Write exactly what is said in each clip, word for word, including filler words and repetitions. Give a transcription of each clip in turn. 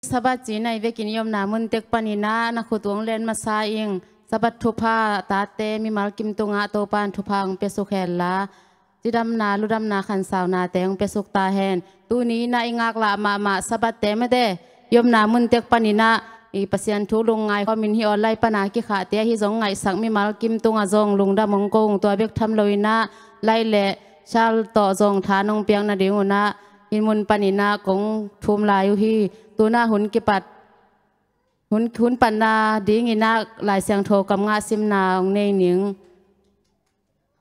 Sabbath ci-in ah i vekin i omna mun tek panin ah na khut uh hong len masa ing. Sabbath thupha tate mimal kim tungah Topa'n thupha hong piasuk henla, cidamna ludamna khansaunate hong piasuk ta hen. Tuni in ah i ngaklah mahmah Sabbath-te mate i omna mun tek panin ah i Pasian thu lungngai khawmin hih online pana kikhahte ahi zong ngaihsak mimal kim tungah zong lungdam hong ko ung. Tua bek tham loin ah light le share tawh zong tha nong piak nadingun ah hih mun panin ah kong thum lai uh hi. Tu-in ah hun kipat, hun, hun patna dingin ah Lai Siangtho kam ngah simna hong nei ning.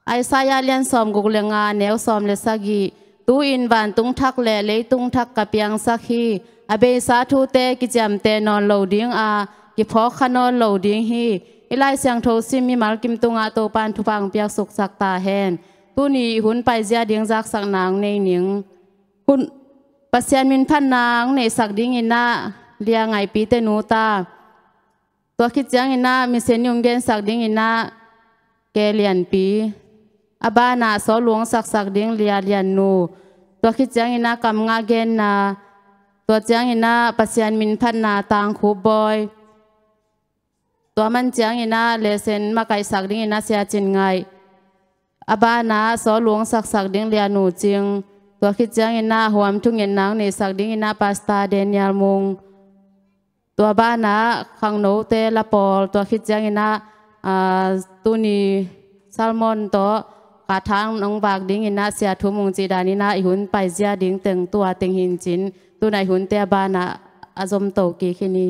Isaiah lian sawmguk le nga, neu sawm le sagih. Tu-in vantung thak le leitung thak ka piangsak hi. A beisa thute kiciamteh nawn lo ding a, kiphawk kha nawn lo ding hi. I Lai Siangtho sim mimal kim tungah Topa'n thupha hong piaksuksak ta hen. Tuni i hun paizia ding zaksakna hong nei ning. Hun, Pasian min phatna hong neihsak dingin ah Lia Ngaihpi Tenu ta. Tua khit ciangin ah mission hong gensak dingin ah Ke Lianpi. A banah sawl uh hong saksak ding Lia Liannu. Tua khit ciangin ah kam ngah genna. Tua ciangin ah Pasian min phatna Tang Khup Bawi. Tua man ciangin ah lesson makaihsak dingin ah Sia Cin Ngaih. A banah sawl uh hong saksak ding Lia Nu Cing. Tua khit ciangin ah huam thungetna hong neihsak dingin ah Pastor Daniel Mung. Tua banah khangnote la pawl. Tua khit ciangin ah, ah, tuni sermon tawh kah thang hong vak dingin ah Sia Thu Mung cih danin ah i hun paizia ding teng tua teng hi in cin. Tu-in ah i hunte a banah a zom to kik hi ni.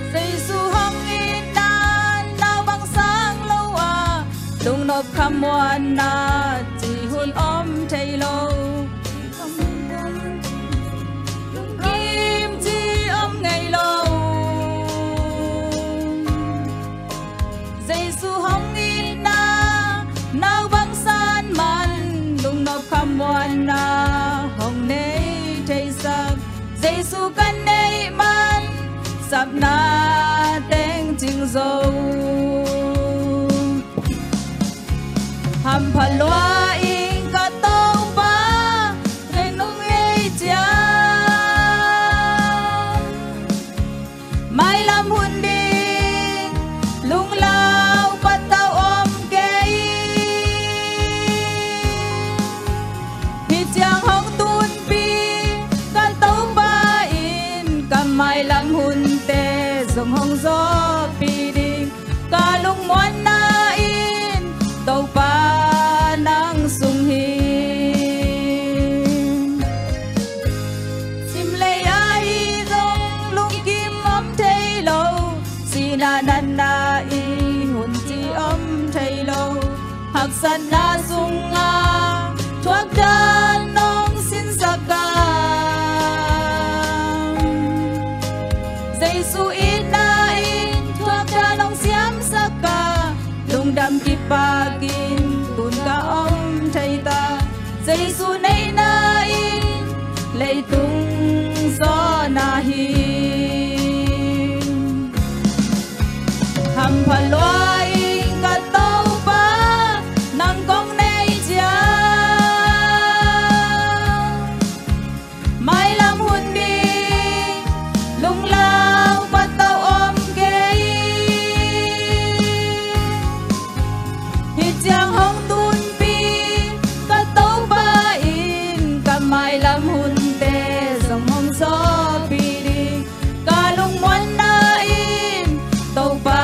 Jesu hong itna naupang sang lo a, lungnop khamuanna cih hun om thei lo. Lungkim cih om ngei lo. Jesu hong itna naupang san man, lungnop khamuanna hong nei theisak. Jesu ka neih man, sapna teng cing zo. Hampha lua ing ka Topa, ngen nong ngei ciang. Mailam hun ding lunglau patau om kei. Hih ciang hong tunpi ka Topa in, ka mailam hunte zong hong zawhpih ding. Ka lungmuanna in Topa nang sung hi. Simlei ah i zong lungkim om thei lo, sihna natna i hun ci om thei lo. Haksatna sungah thuak dan nong sinsak a, Jesu itna in thuak dan nong siamsak a, lungdam kipakin tun ka om thei ta. Jesu neihna in leitung zawhna hi. Hampha lua ing ka Topa, nang kong neih ciang. Mailam hun ding lunglau patau om kei. Hih ciang hong tunpi ka Topa in, ka mailam hunte zong hong zawhpih ding. Ka lungmuanna in Topa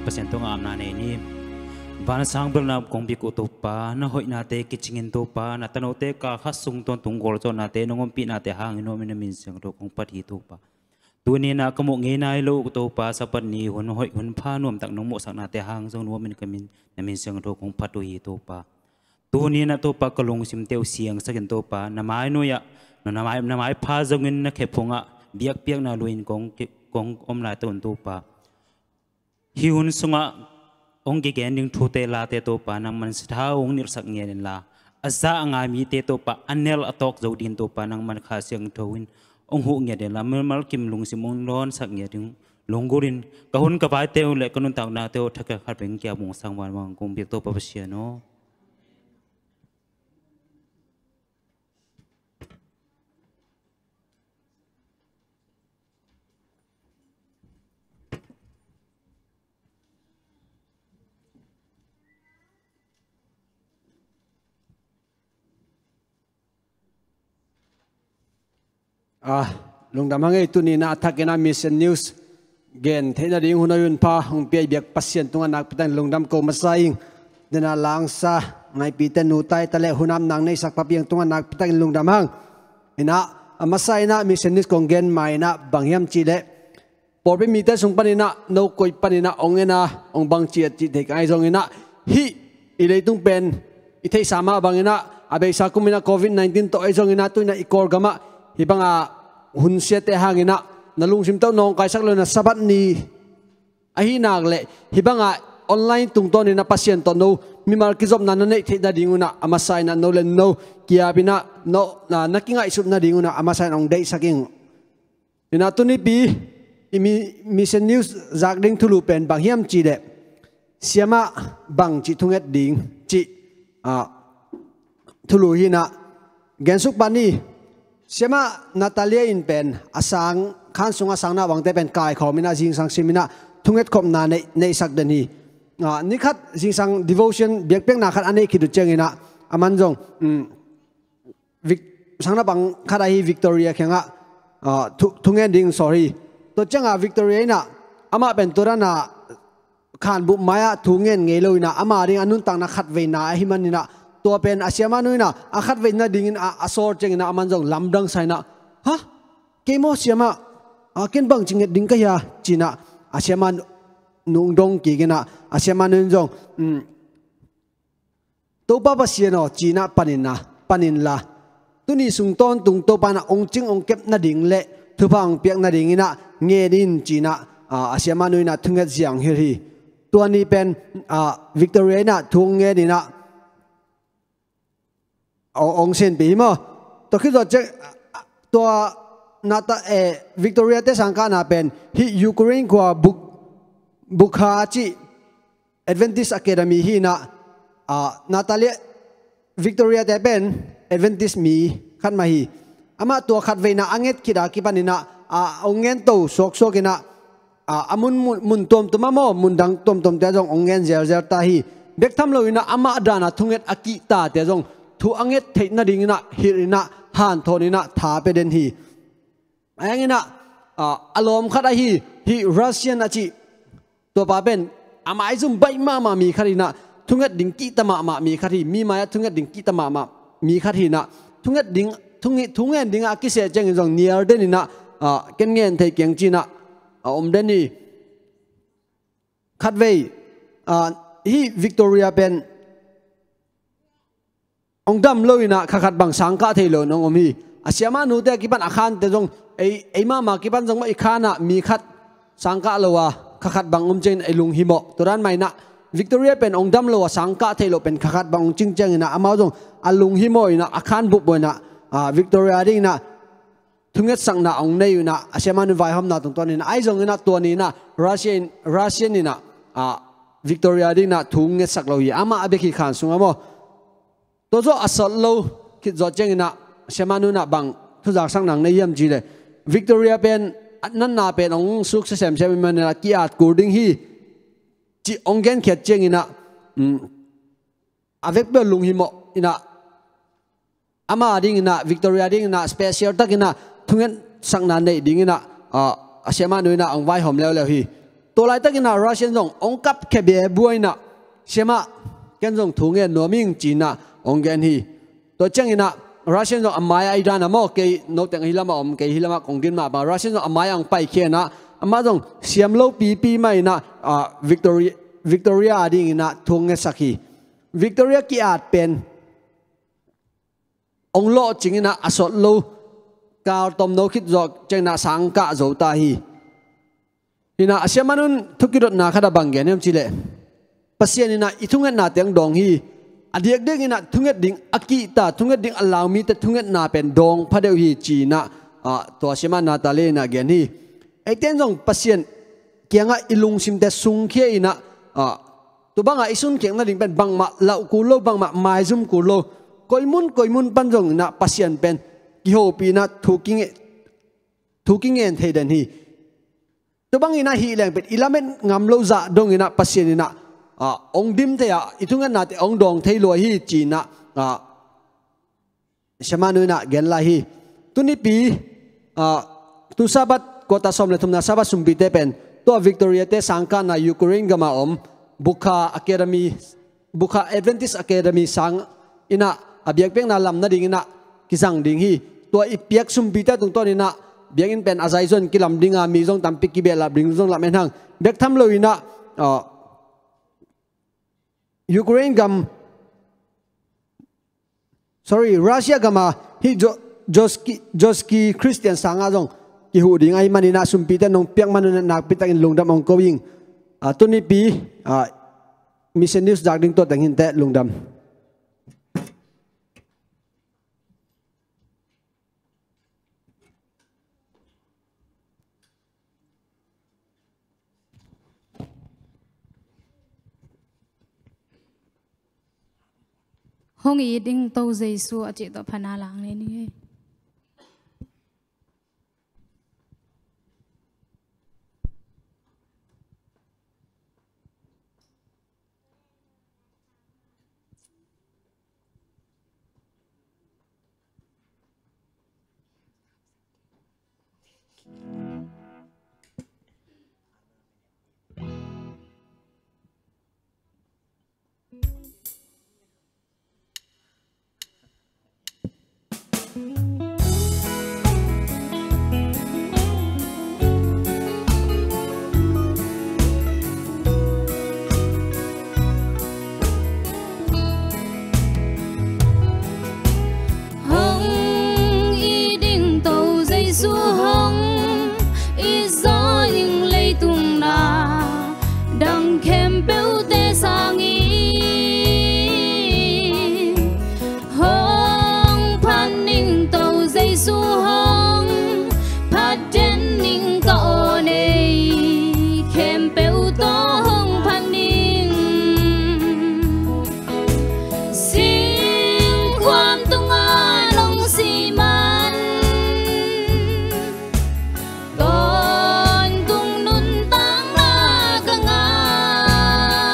Pasian tungah apna nei ni. Vansang belna kong bik uh Topa, na hoihnate kicingin Topa, na tanote kal khat sung tawntung gawlzawhnate, na ngompihnate hangin nuamin na min siangtho kong phat hi Topa. Tuni-in ah ka muh ngei nai lo uh Topa, Sabbath ni hun hoih hun pha nuamtak nong mawhsaknate hang zong nuamin ka min, na min siangtho kong phat uh hi Topa. Tuni-in ah Topa ka lungsimte uh siangsakin Topa, na mai nuai-ah, na mai, na maipha zongin na khephungah biakpiakna luiin kong, kong om lai ta un Topa. Hih hun sungah hong kigen ding thute late Topa nangman sathau hong nilhsak ngiat inla, a za a ngai mite Topa a nel a tawk zo dingin Topa nangman Kha Siangtho in hong huh ngiat inla, mimal kim lungsim hong lawnsak ngiat ding lunggulhin ka hun ka vaite uh le ka nuntaknate uh thakhat khat beng kia bung sang vanvang kong biak Topa Pasian aw. Ah, lungdam hang ei, tuni-in ah a thakin ah Mission News gen theihna ding hun hoih hun pha hong pia i biak Pasian tungah nakpi takin lungdam ko masa ing. Dena langsa ngaipite, nu taita le hun apna hong neihsak papi hong tungah nakpi takin lungdam hang. In ah a masa in ah Mission News kong gen ma in ah bang hiam cih leh, pawlpi mite sung panin ah no koi panin ah hong en a, hong bang ciat cih thei ka hi zongin ah, hih i leitung pen i theihsa mah bangin ah a beisa kumin ah Covid nineteen tawh ahi zongin ah tu-in ah i Kawlgamah hih banga hun siate hangin ah na lungsim tawh nawngkaisak lo-in ah Sabbath ni ahih nak leh hih banga online tungtawnin ah Pasian tawh no mimal kizopna na neih theih nadingun ah a masa in ah no le no ki-apin ah no, na, na kingaihsut nadingun ah a masa in ah hong deihsak ing. In ah tunipi i mi, Mission News zak ding thulu pen bang hiam cih leh, siamah bangci thunget ding cih, ah, thulu hi-in ah gensuk pan ni. Siamah Natalia in pen a sang, khan sungah sang nahbangte pen kaikhawmin ah zingsang simin ah thungetkhopna neih, neihsak den hi. Ah, ni khat zingsang devotion biakpiakna khat a neih khit uh ciangin ah aman zong, um, Vic-, sang nahbang khat ahi Victoria kiangah, ah, thu, thungen ding, sorry. Tua ciangah Victoria in ah amah pen tua dan a khanbup mai-ah thungen ngei lo-in ah ama ding a nuntakna khatveina ahih manin ah tua pen a siamahnu in ah a khatveina dingin a, a sawl ciangin ah aman zong lamdang sa-in ah, ha? Kei maw siamah? Ah, ken bangci nget ding ka hia? Ci-in ah a siamahnu hong dong kik in ah a siamahnu in zong, um, Topa Pasian aw, ci-in ah pan inla, pan inla, tuni sung tawntung Topa in ah hong cing hong kep nading le thupha hong piak nadingin ah ngen in, ci-in ah, ah, a siamahnu in ah thunget zia hong hilh hi. Tua ni pen, ah, Victoria in ah thu hong ngen in ah hong, hong sinpih hi maw. Tua khit zawh ciang, tua Nata-, eh, Victoria-te sangkahna pen hih Ukraine khua Buk-, Bukha cih Adventist Academy hi-in ah, ah, Natalia, Victoria-te pen Adventist mi khat mah hi. Amah tua khatveina a nget khit a kipanin ah, ah, hong ngen to suaksuak in ah, ah, a mun, mun, mun tuamtuam ah maw, mun dang tuamtuamte ah zong hong ngen zelzel ta hi. Bek tham lo-in ah amah dan a thunget a kihtate ah zong thu a nget theih nadingin ah hilh in ah, hanthawn in ah tha pia den hi. Ahi hangin ah, ah, a lawm khat ahi, hih Russian a cih, tua pa pen a maizum baih mahmah mi khat hi-in ah, thunget ding kihta mahmah mi khat hi, mi mai-ah thunget ding kihta mahmah mi khat hi-in ah, thunget ding, thunge-, thungen dingah a kiseh ciangin zong nial den in ah, ah, ken ngen thei keng ci-in ah a om den hi. Khatvei, ah, hih Victoria pen hong dam lo-in ah kha khat bang sangkah thei lo in hong om hi. A siamahnute a kipan a khante zong ei, ei mahmah kipan zong mah i khan ah mi khat sangkah lo a kha khat bang om ciangin ei lunghimawh. Tua dan mah in ah Victoria pen hong dam lo a sangkah thei lo pen kha khat bang hong cing ciangin ah amau zong a lunghimawh in ah a khan bupbuh in ah, ah, Victoria dingin ah thungetsakna hong nei uh in ah a siamahnu vaihawmna tungtawn in ah, ahi zongin ah tua ni-in ah Russian, Russian in ah, ah, Victoria dingin ah thu hong ngetsak lo hi. Amah a bek hi khan sungah maw. Tua zawh a sawt lo khit zawh ciangin ah a siamahnu in ah bang thuzaksakna hong nei hiam cih leh, Victoria pen a natna pen hong suksia semsem ahih manin ah ki-at kul ding hi, cih hong genkhiat ciangin ah, um, a vekpi-a lunghimawh in ah, ama dingin ah, Victoria dingin ah special takin ah thungetsakna neih dingin ah, ah, a siamahnu in ah hong vaihawm leuleu hi. Tua laitakin ah Russian zong hong kap khia bia buai in ah, siamah, ken zong thu ngen nuam ing ci in ah hong gen hi. Tua ciangin ah Russian zong a mai-ah, i dan ah maw, kei noteng hih lamah om, kei hih lamah kong din mah bang, Russian zong a mai-ah hong paikhia in ah, amah zong siam lo pipi mah in ah, ah, Victoria, Victoria a dingin ah thu hong ngetsak hi. Victoria ki-at pen hong lawhcing in ah, a sawt lo kal tomno khit zawh ciangin ah sang kah zo ta hi. In ah a siamah nu'n thukidotna khat ah bang gen hiam cih leh, Pasian in ah i thungetnate hong dawng hi. A diakdiakin ah thunget ding a kihta, thunget ding a lau mite thungetna pen dawng phadeuh hi ci in ah, ah, tua siamah Natalia in ah gen hi. Eite in zong Pasian kiangah i lungsimte sungkhia in ah, ah, tua bangah i sunkhiat nading pen bangmah lauh kul lo, bangmah maizum kul lo. Koi mun koi mun pan zong in ah Pasian pen kihopih in ah thu kinge-, thu kingen thei den hi. Tua bangin ah hih leng pen i lamet ngam lo zah dongin ah Pasian in ah, ah, hong dim thei a, i thungetnate hong dawng thei lua hi ci in ah, ah, siamah nu in ah gen lai hi. Tunipi, ah, tu Sabbath, quarter sawm le thumna Sabbath sumpite pen tua Victoria-te sang kahna Ukraine gam ah om Bukha Academy, Bukha Adventist Academy sang in ah a biakpiakna lam nadingin ah kizang ding hi. Tua i piak sumpite tungtawn in ah biakinn pen a zai zong kilam ding a, mi zong tampi kibehlap ding zong lam en hang. Bek tham lo in ah, ah, Ukraine gam, sorry, Russia gam ah hih Jo-, Joski, Joski Christian sang ah zong kihuh ding ahih manin ah sumpite nong piak man un ah nakpi takin lungdam hong ko ing. Ah, tunipi, ah, Mission News dak ding tua teng hi inteh, lungdam. Hong it ding To Jesu a cih tawh phatna la hong nei ni ei. Hong it ding To Jesu, hong it zaw ing, leitung na dang khempeuhte sangin. Hong phat ning To Jesu, hong phat den ning, ka aw nei khempeuh tawh hong phat ning. Singkhuam tungah nong si man, tawntung nuntakna ka ngah.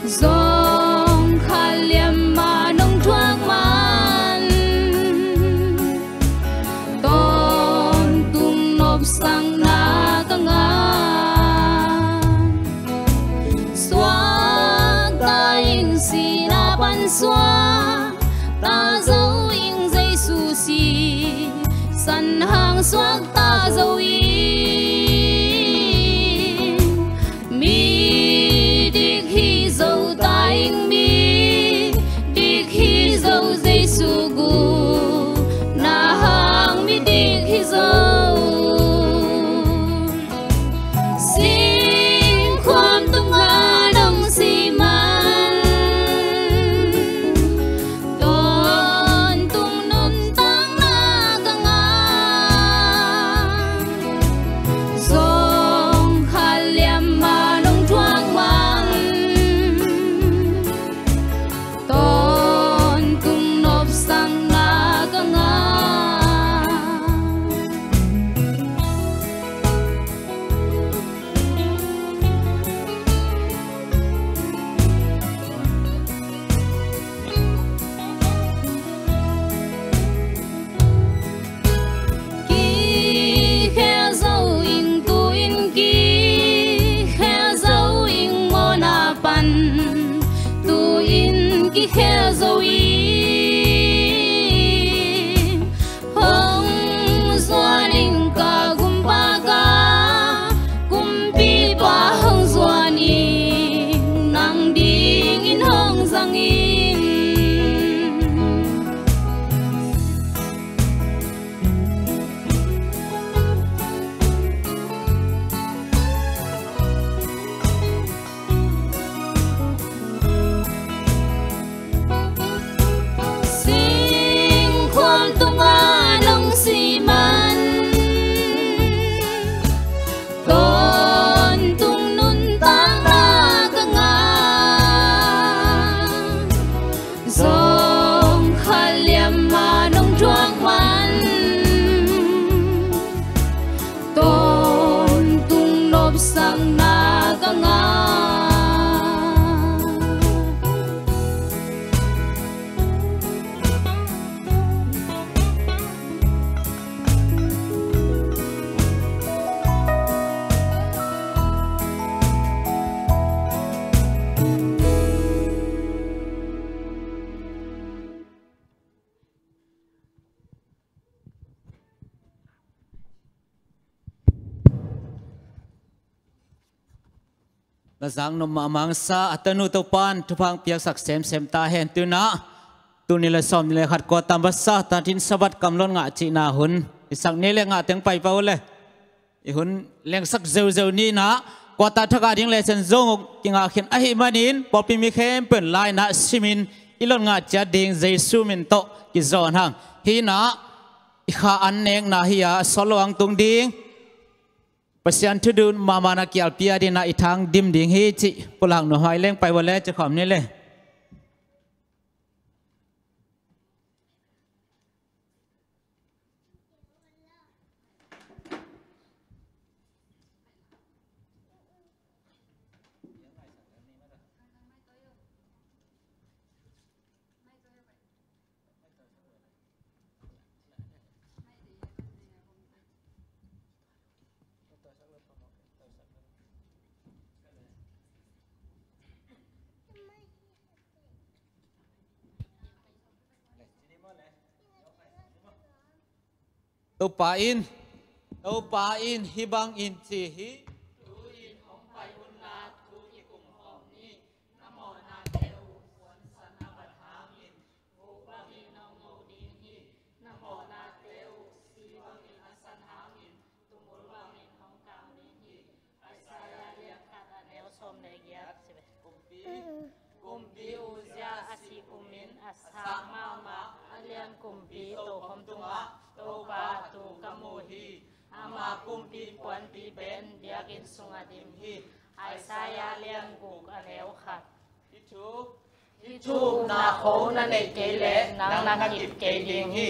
Zawngkhal liam mah nong thuak man, tawntung nopsakna ka ngah. Suakta ing, sihna pan suakta zo ing, Jesu sisan hang suakta zo ing. Mi dik hi zo ta ing, mi dik hi zo, Jesu gupna hang mi dik hi zo. Singkhuam tungah nong si man, tawntung nuntakna ka ngah. Ka zak nop mahmah sa a tanu Topa'n thupha piaksak semsem ta hen. Tu-in ah tul nih le sawmnih le khat kuarta masa tatin Sabbath kamlot ngah cihna hun i sak ni le ngah teng pai pah uh le i hun lengsak zeuzeu ni-in ah kuarta thak a ding le sen zong uh kingah khin ahih manin pawlpi mi khempeuh in la-in ah simin i lot ngah ciat ding Jesu min tawh kizawn hang. Hih in ah i kha an nekna hi a, a sawt lo hang tung ding Pasian thu dun mahmah na kialpi a ding in ah i thang dim ding hi cih pulak nuam hang. Leng pai vua le ci khawm ni le. Topa in, Topa in hih bangin ci hi. Tu-in hong pai unla thu kikum khawm ni. Na mawhnate uh puansan a bat hangin guk bangin hong ngo ding hi. Na mawhnate uh si bangin a san hangin tumul bangin hong kang ding hi. Isaiah lian khat a neu sawm le giat. Kumpi, Kumpi Uzziah a sih kumin a sak mahmah a lian kumpi tokhom tungah Topa a tu ka mu hi. Ama kumpi puanpi pen biakinn sungah dim hi. Isaiah lian guk a neu khat. Hih thu, hih thu upna kho na neih kei leh nang na kip kei ding hi.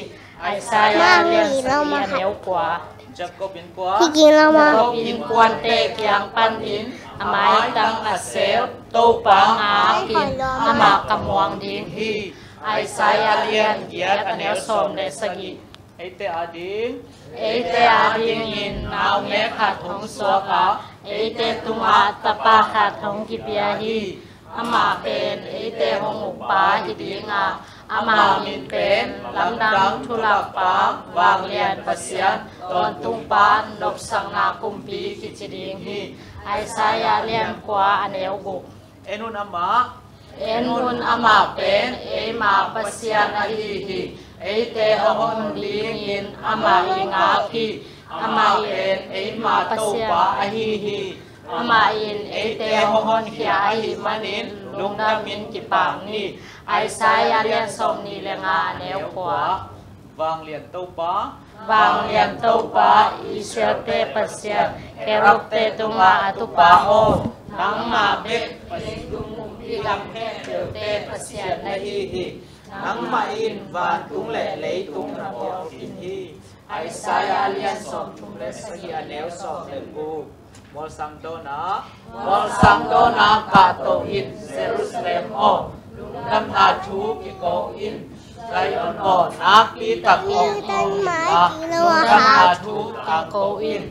Isaiah lian sagih a neu kua. Jacob innkuan, Jacob innkuante kiang panin a maitang a sel Topa ngakin amah ka muang ding hi. Isaiah lian giat a neu sawm le sagih. Eite ading, eite adingin naungek khat hong suak a, eite tungah tapa khat hong kipia hi. Amah pen eite hong ukpa hi ding a, ama min pen Lamdang, Thulakpa, Vanglian Pasian, Tawntungpa, Nopsakna Kumpi kici ding hi. Isaiah lian kua a neu guk. En un amah, en un amah pen eima Pasian ahi hi. Eite hong hun dingin amah i ngak hi. Amah pen eima Topa ahi hi. Amah in eite hong honkhia ahih manin lungdamin kipak ni. Isaiah lian sawmnih le nga a neu kua. Vanglian Topa, Vanglian Topa, Israelte Pasian, kerubte tungah a tupa aw, nangmah bek leitung kumpi gam khempeuhte Pasian na hi hi. Nangmah in vantung le leitung na bawl khin hi. Isaiah lian sawmthum le sagih a neu sawm le guk. Mualsang dawnna, mualsang dawnna kahto in, Jerusalem aw, lungdamna thu kiko in. Zion aw, nakpi tak hong ko inla, lungdamna thu kiko in.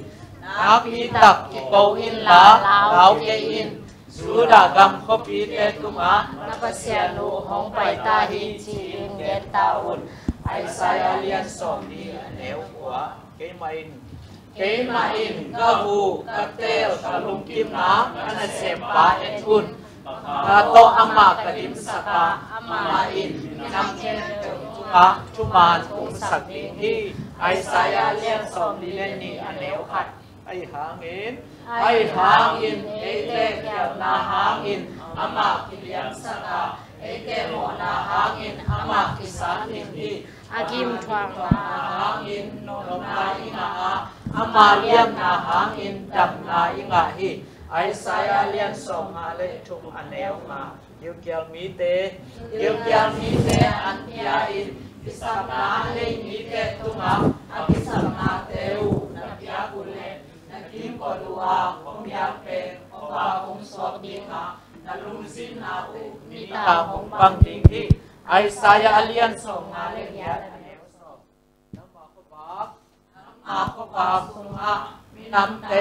Nakpi tak kiko inla, lau kei in. Judah gam khuapite tungah na Pasian uh hong pai ta hi, ci-in gen ta un. Isaiah lian sawmnih a neu kua. Keimah in, keimah in ka huh, ka teel, ka lungkimna ka nasempa en un. Ka tawh amah ka dimsak a, amah in minam khempeuh tungah thuman tungsak ding hi. Isaiah lian sawmli le nih a neu khat. Ahi hangin, ahi hangin eite khialhna hangin amah kiliamsak a, eite mawhna hangin amah kisangin hi. A gimthuakna hangin nopna i ngah a, ama liamna hangin damna i ngah hi. Isaiah lian sawmnga le thum a neu nga. Gilgal mite, Gilgal mite an pia in, kisapna an nei mite tungah a kisapnate uh na piak uh leh, na kimkot uh a khuamial pen khuavak hong suak ding a, na lungzinna uh nitak hong pang ding hi. Isaiah a lian sawmnga le giat a neu sawm. Nangmah khuavak, nangmah khuavak sungah minamte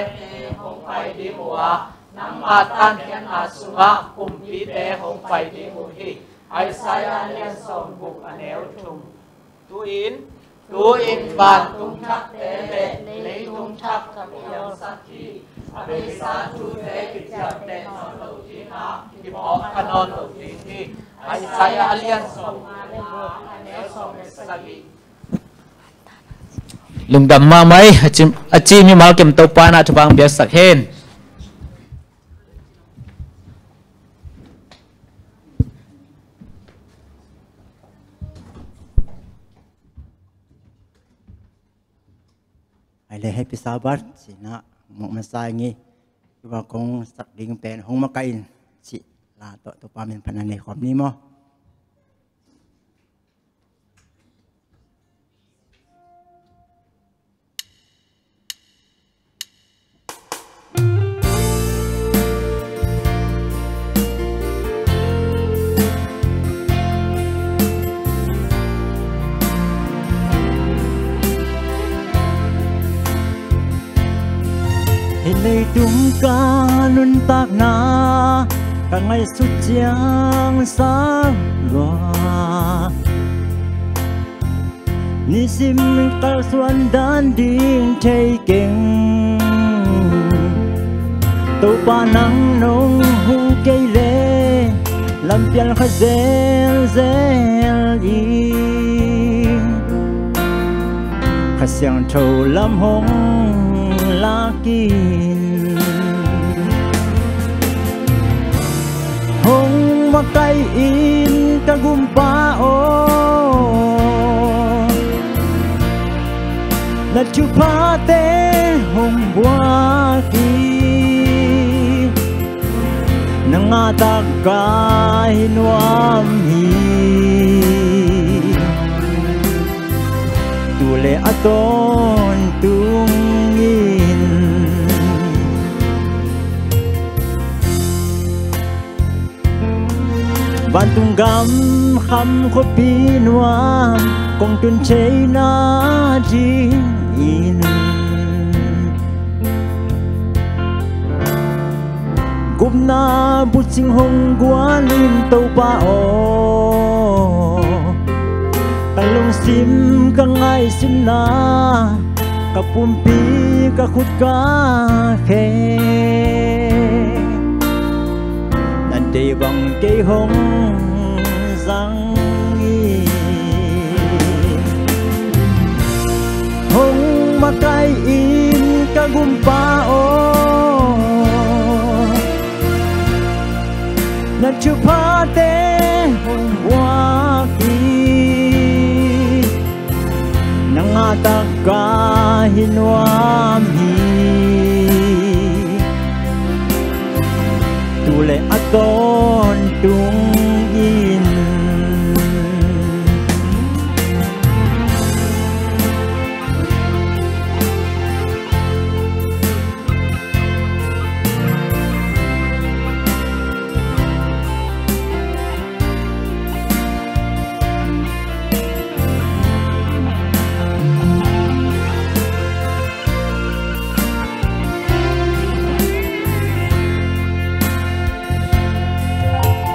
hong pai ding uh a, nangmah tankhiatna sungah kumpite hong pai ding uh hi. Isaiah a lian sawmguk a neu thum. Tu-in, tu-in vantung thakte le leitung thak ka piangsak hi. A beisa thute kiciamteh nawn lo ding a, kiphawk kha nawn lo ding hi. Isaiah a lian sawm nga le nga, a neu sawm le sagih. Lungdam mahmah ei, a ci, a ci mimal kem Topa na thupha hong piaksak hen. Ai le Happy Sabbath cihna mok masa ngi. Tua kong sak ding pen Hong Makaih In cih la tawh Topa min phatna nei khawm ni maw. Hih leitung ka nuntakna ka ngaihsut ciang sang lua. Nisim kalsuan dan ding thei keng. Topa nang nong hu kei le lampial kha zelzel ing. Kha Siangtho lam hong lak in. Hong makaih in ka gumpa aw, na thuphate hong buak in. Nang a tak ka hi nuam hi. Tu le a tawntung in. Vantung gam kham khuapi nuam kong tun theihna dingin, gupna bucing hong guan in Topa aw. Ka lungsim ka ngaihsutna, ka pumpi ka khut ka khe, na deih bang kei hong zang in. Hong makaih in ka gumpa aw, na thuphate hong buak in. Nang a tak ka hi nuam hi. Tu le a tawntung in.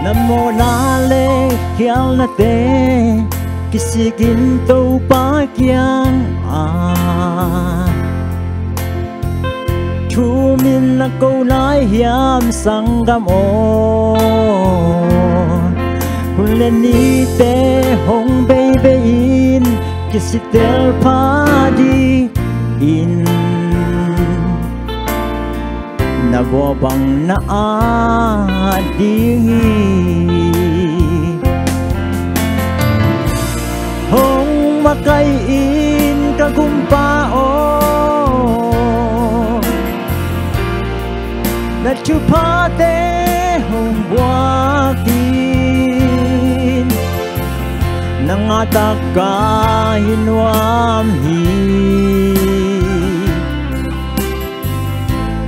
Na mawhna le khialhnate kisik in Topa kiangah, thu min na ko nai hiam sanggam aw? Hun le nite hong beibei in kisitel pha dingin, na bawh bang na at ding hi. Hong makaih in ka gumpa aw, na thuphate hong buak in. Nang a tak ka hi nuam hi.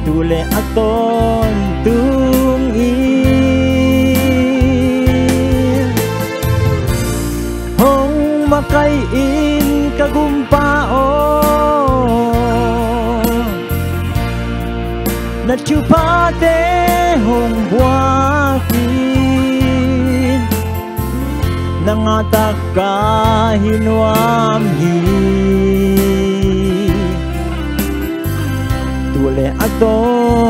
Tu le a tawntung in. Hong makaih in ka gumpa aw, na thuphate hong buak in. Nang a tak ka hi nuam hi. Tu le a tawn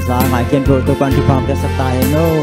Za ngai khempeuh Topa'n thupha piaksak ta hen aw.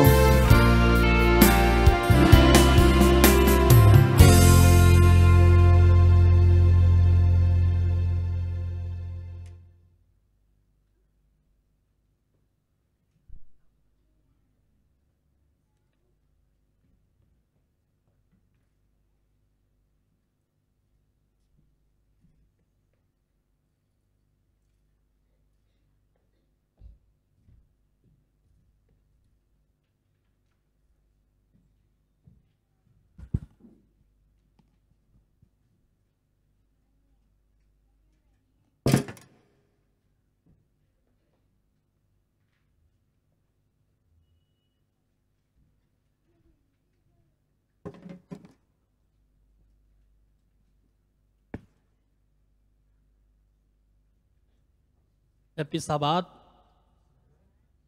Happy Sabbath.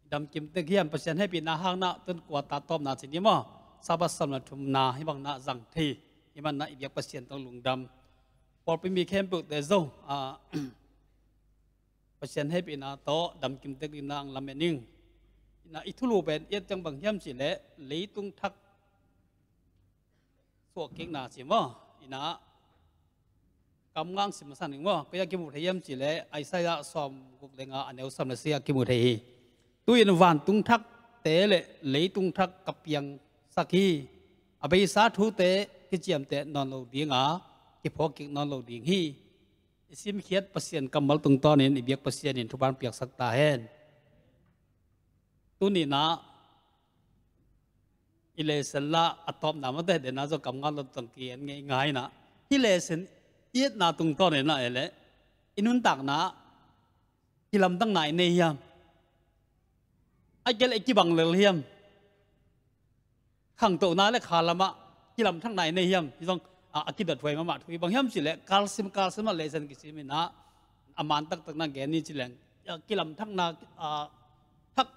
Damkim tek hiam? Pasian hehpihna hangin tun quarter tawpna ci ni maw, Sabbath sawm le thumna hih bangin zang thei. Hih manin i biak Pasian tawh lungdam. Pawlpi mi khempeuhte zong, ah, Pasian hehpihna tawh damkim tek dingin hong lamen ing. Ina, i thulu pen i et ciang bang hiam cih leh leitung thak suahkikna ci maw. Ina, kammal sim masa ning maw. Koi ah kimu thei hiam cih leh Isaiah sawmguk le nga, a neu sawm le sagih ah kimu thei hi. Tu-in vantung thakte le leitung thak ka piangsak hi. A beisa thute kiciamteh nawn lo ding a, kiphawkkik nawn lo ding hi. I simkhiat Pasian kammal tungtawnin i biak Pasian in thupha piaksak ta hen. Tuni-in i lesson la a tawpna mate, dena zong kammal lo tang ki-en ngei ngai ina. Hih lesson i etna tungtawnin a et leh i nuntakna kilamdanna i nei hiam? Ahih kei leh i kibang lel hiam? Khangtohna le khalam ah kilamthakna i nei hiam? Hih zong, a, a kidot huai mahmah thu hi. Bang hiam cih leh kalsim kalsim ah lesson kisim ina, a man taktak na gen ni ci leng, a, kilamthakna, a, thak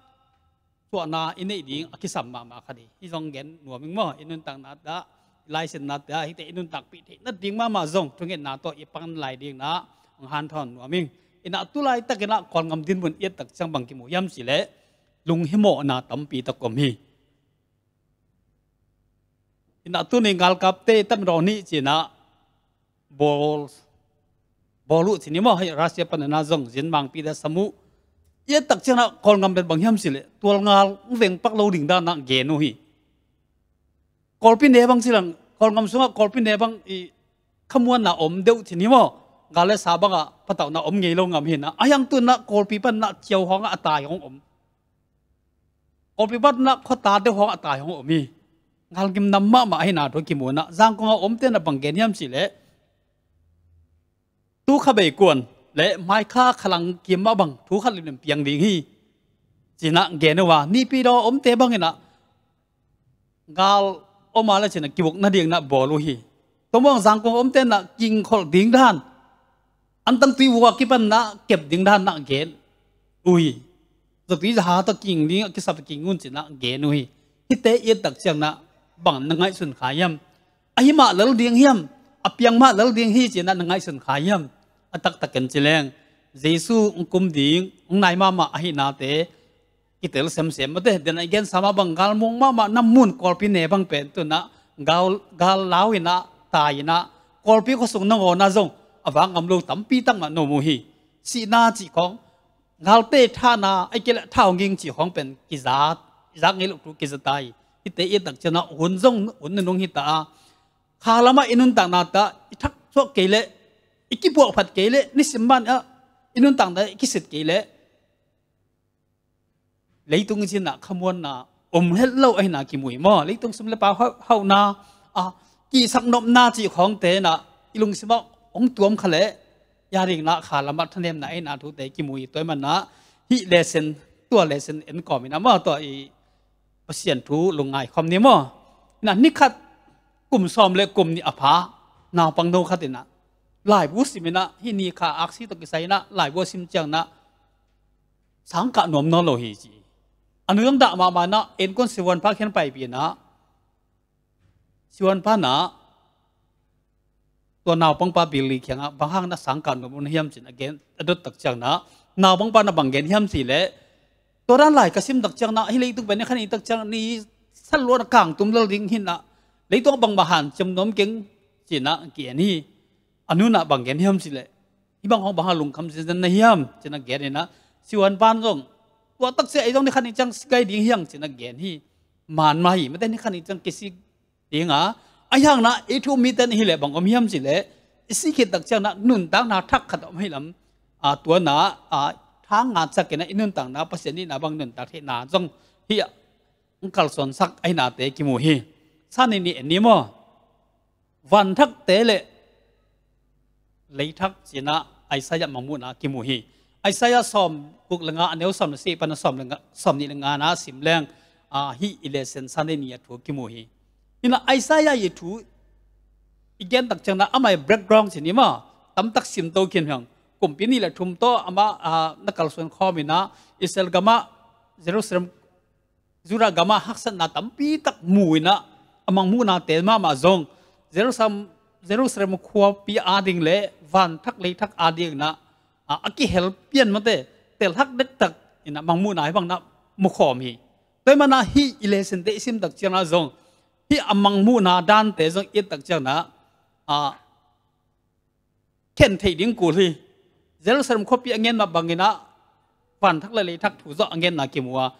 suahna i neih ding a kisam mahmah khat hi. Hih zong gen nuam ing maw. I nuntakna ah, i laisinnate ah hihte i nuntakpih theih nading mahmah zong thungetna tawh i pang lai dingin hong hanthawn nuam ing. Ina, tu laitakin Kawlgam dinmun i et tak ciang bang kimu hiam cih leh lunghimawhna tampi tak om hi. Ina, tuni galkapte tampi nih ci-in bawl, bawl uh ci ni maw, hih Russia panin zong zinmangpite sam uh. I et tak ciangin Kawlgam pen bang hiam cih leh tualgal veng pak lo ding dan gen uh hi. Kawlpi ne bang ci leng, Kawlgam sungah kawlpi ne bang i khamuanna om deuh ci ni maw. Gal le sa bangah patauhna om ngei lo ngam hi ina. Ahi hang tu-in kawlpi panin ciau hawng a tai hong om. Kawlpi panin khuata deuh hawng a tai hong om hi. Galgim nam mahmah ahihna thu kimu ina. Zangkong a omte in bang gen hiam cih leh, tu kha bei kuan le mai kha khalang kim mah bang thu khat limlim piang ding hi, ci-in gen uh a. Naypyidaw a omte bangin gal om a leh ci-in kivuk nadingin bawl uh hi. Tua mah bang Zangkong a omte in kingkholh ding dan, antang tui vua kipanin kep ding dan gen uh hi. Zatui zaha tawh king ding a kisap king un ci-in gen uh hi. Hihte i et tak ciangin bang na ngaihsun kha hiam? A hi mah lel ding hiam? A piang mah lel ding hi ci-in na ngaihsun kha hiam? A taktakin ci leng, Jesu hong kum ding hong nai mahmah ahihnate kitel semsem mate. Dena i gensa mah bang galmuang mahmah na mun kawlpi ne bang pen tu-in gal, gal lau ina, tai ina, kawlpi khuasung nangawn ah zong a vak ngam lo tampi tak mah na om uh hi. Sihna cih khawng, galte thahna, ahih kei leh thah hong ging cih khawng pen kiza, i zak ngei loh thu kiza ta hi. Hihte i et tak ciangin hun zong hun nunung hi ta a, khalam ah i nuntaknate ah i thak suak kei leh, i kipuahphat kei leh, nisim ban ah i nuntakna i kisit kei leh, leitung i cinah khamuanna om het lo ahihna kimu hi maw? Leitung sum le pai hauh, hauhna, a, kihsak nopna cih khawngte inah i lungsimah hong tuam kha leh, i a dingin ah khalam ah thanemna ahihna thute kimu hi. Tua ahih manin ah hih lesson, tua lesson en kawm inah maw, tua i Pasian thu lungngai khawm ni maw? Inah ni khat kum sawm le kum nih a pha naupang no khat inah laibu sim inah, hih ni kha aksi tawh kisai inah laibu a sim ciang inah sangkah nuam nawn lo hi ci. A nu zong dah mahmah inah, innkuan sivuan pha khen paipih inah, sivuan pa inah tua naupangpa Billy kiangah, bang hang na sangkah nuam uh na hiam ci-in a gen, a dot tak ciang inah naupangpa inah bang gen hiam cih leh, Tua dan lai ka sim tak ciangin ah, hih leitung pen ni khan i tak ciangin ni sal luan a kang tum lel ding hi-in ah, leitung a bangmah hanciam nuam keng ci-in ah gen hi. A nunah bang gen hiam cih leh, hih bang hong bang hang lungkham zenzen na hiam ci-in ah gen in ah, siuanpa in zong tua tak ciang ei zong ni khan i ciang si gai ding hi hang ci-in ah gen hi. Maan mah hi, mate, ni khan i ciang kisik ding a, ahih hang in ah ei thu-um mite in hi leh bang om hiam cih leh, i sih khit tak ciangin ah nuntakna thak khat om hi lam, a, tua in ah, a, tha nganciat in ah i nuntakna Pasian nihna bang nuntak theihna zong hih ah hong kalsuansak ahihnate kimu hi. Sani nih en ni maw? Vanthakte le leithak ci-in ah Isaiah mangmuhna kimu hi. Isaiah sawmguk le nga, a neu sawm le sagih pan a sawm le nga, sawmnih le nga na sim leng, a, hih i lesson Sunday ni a thu kimu hi. Hi-in ah Isaiah i thu i gen tak ciangin ah ama i background ci ni maw, tamtak sim to khin hi hang. Kumpi nih le thum tawh amah, a, na kalsuan khawm in ah Israel gamah, Jerusalem, Judah gamah haksatna tampi tak mu in ah, a mangmuhna tel mahmah zong Jerusalem, Jerusalem khuapi ading le vanthak leithak ading in ah, a, a kihel pian, mate, telhak dektak in ah mangmuhna hih bang in ah mukhawm hi. Tua ahih manin ah hih i lessonte i sim tak ciangin ah zong hih a mangmuhna dante zong i et tak ciangin ah, a, khen theih ding kul hi. Jerusalem khuapi a ngen mah bangin ah vanthak le leithak thu zong a ngenna kimu a,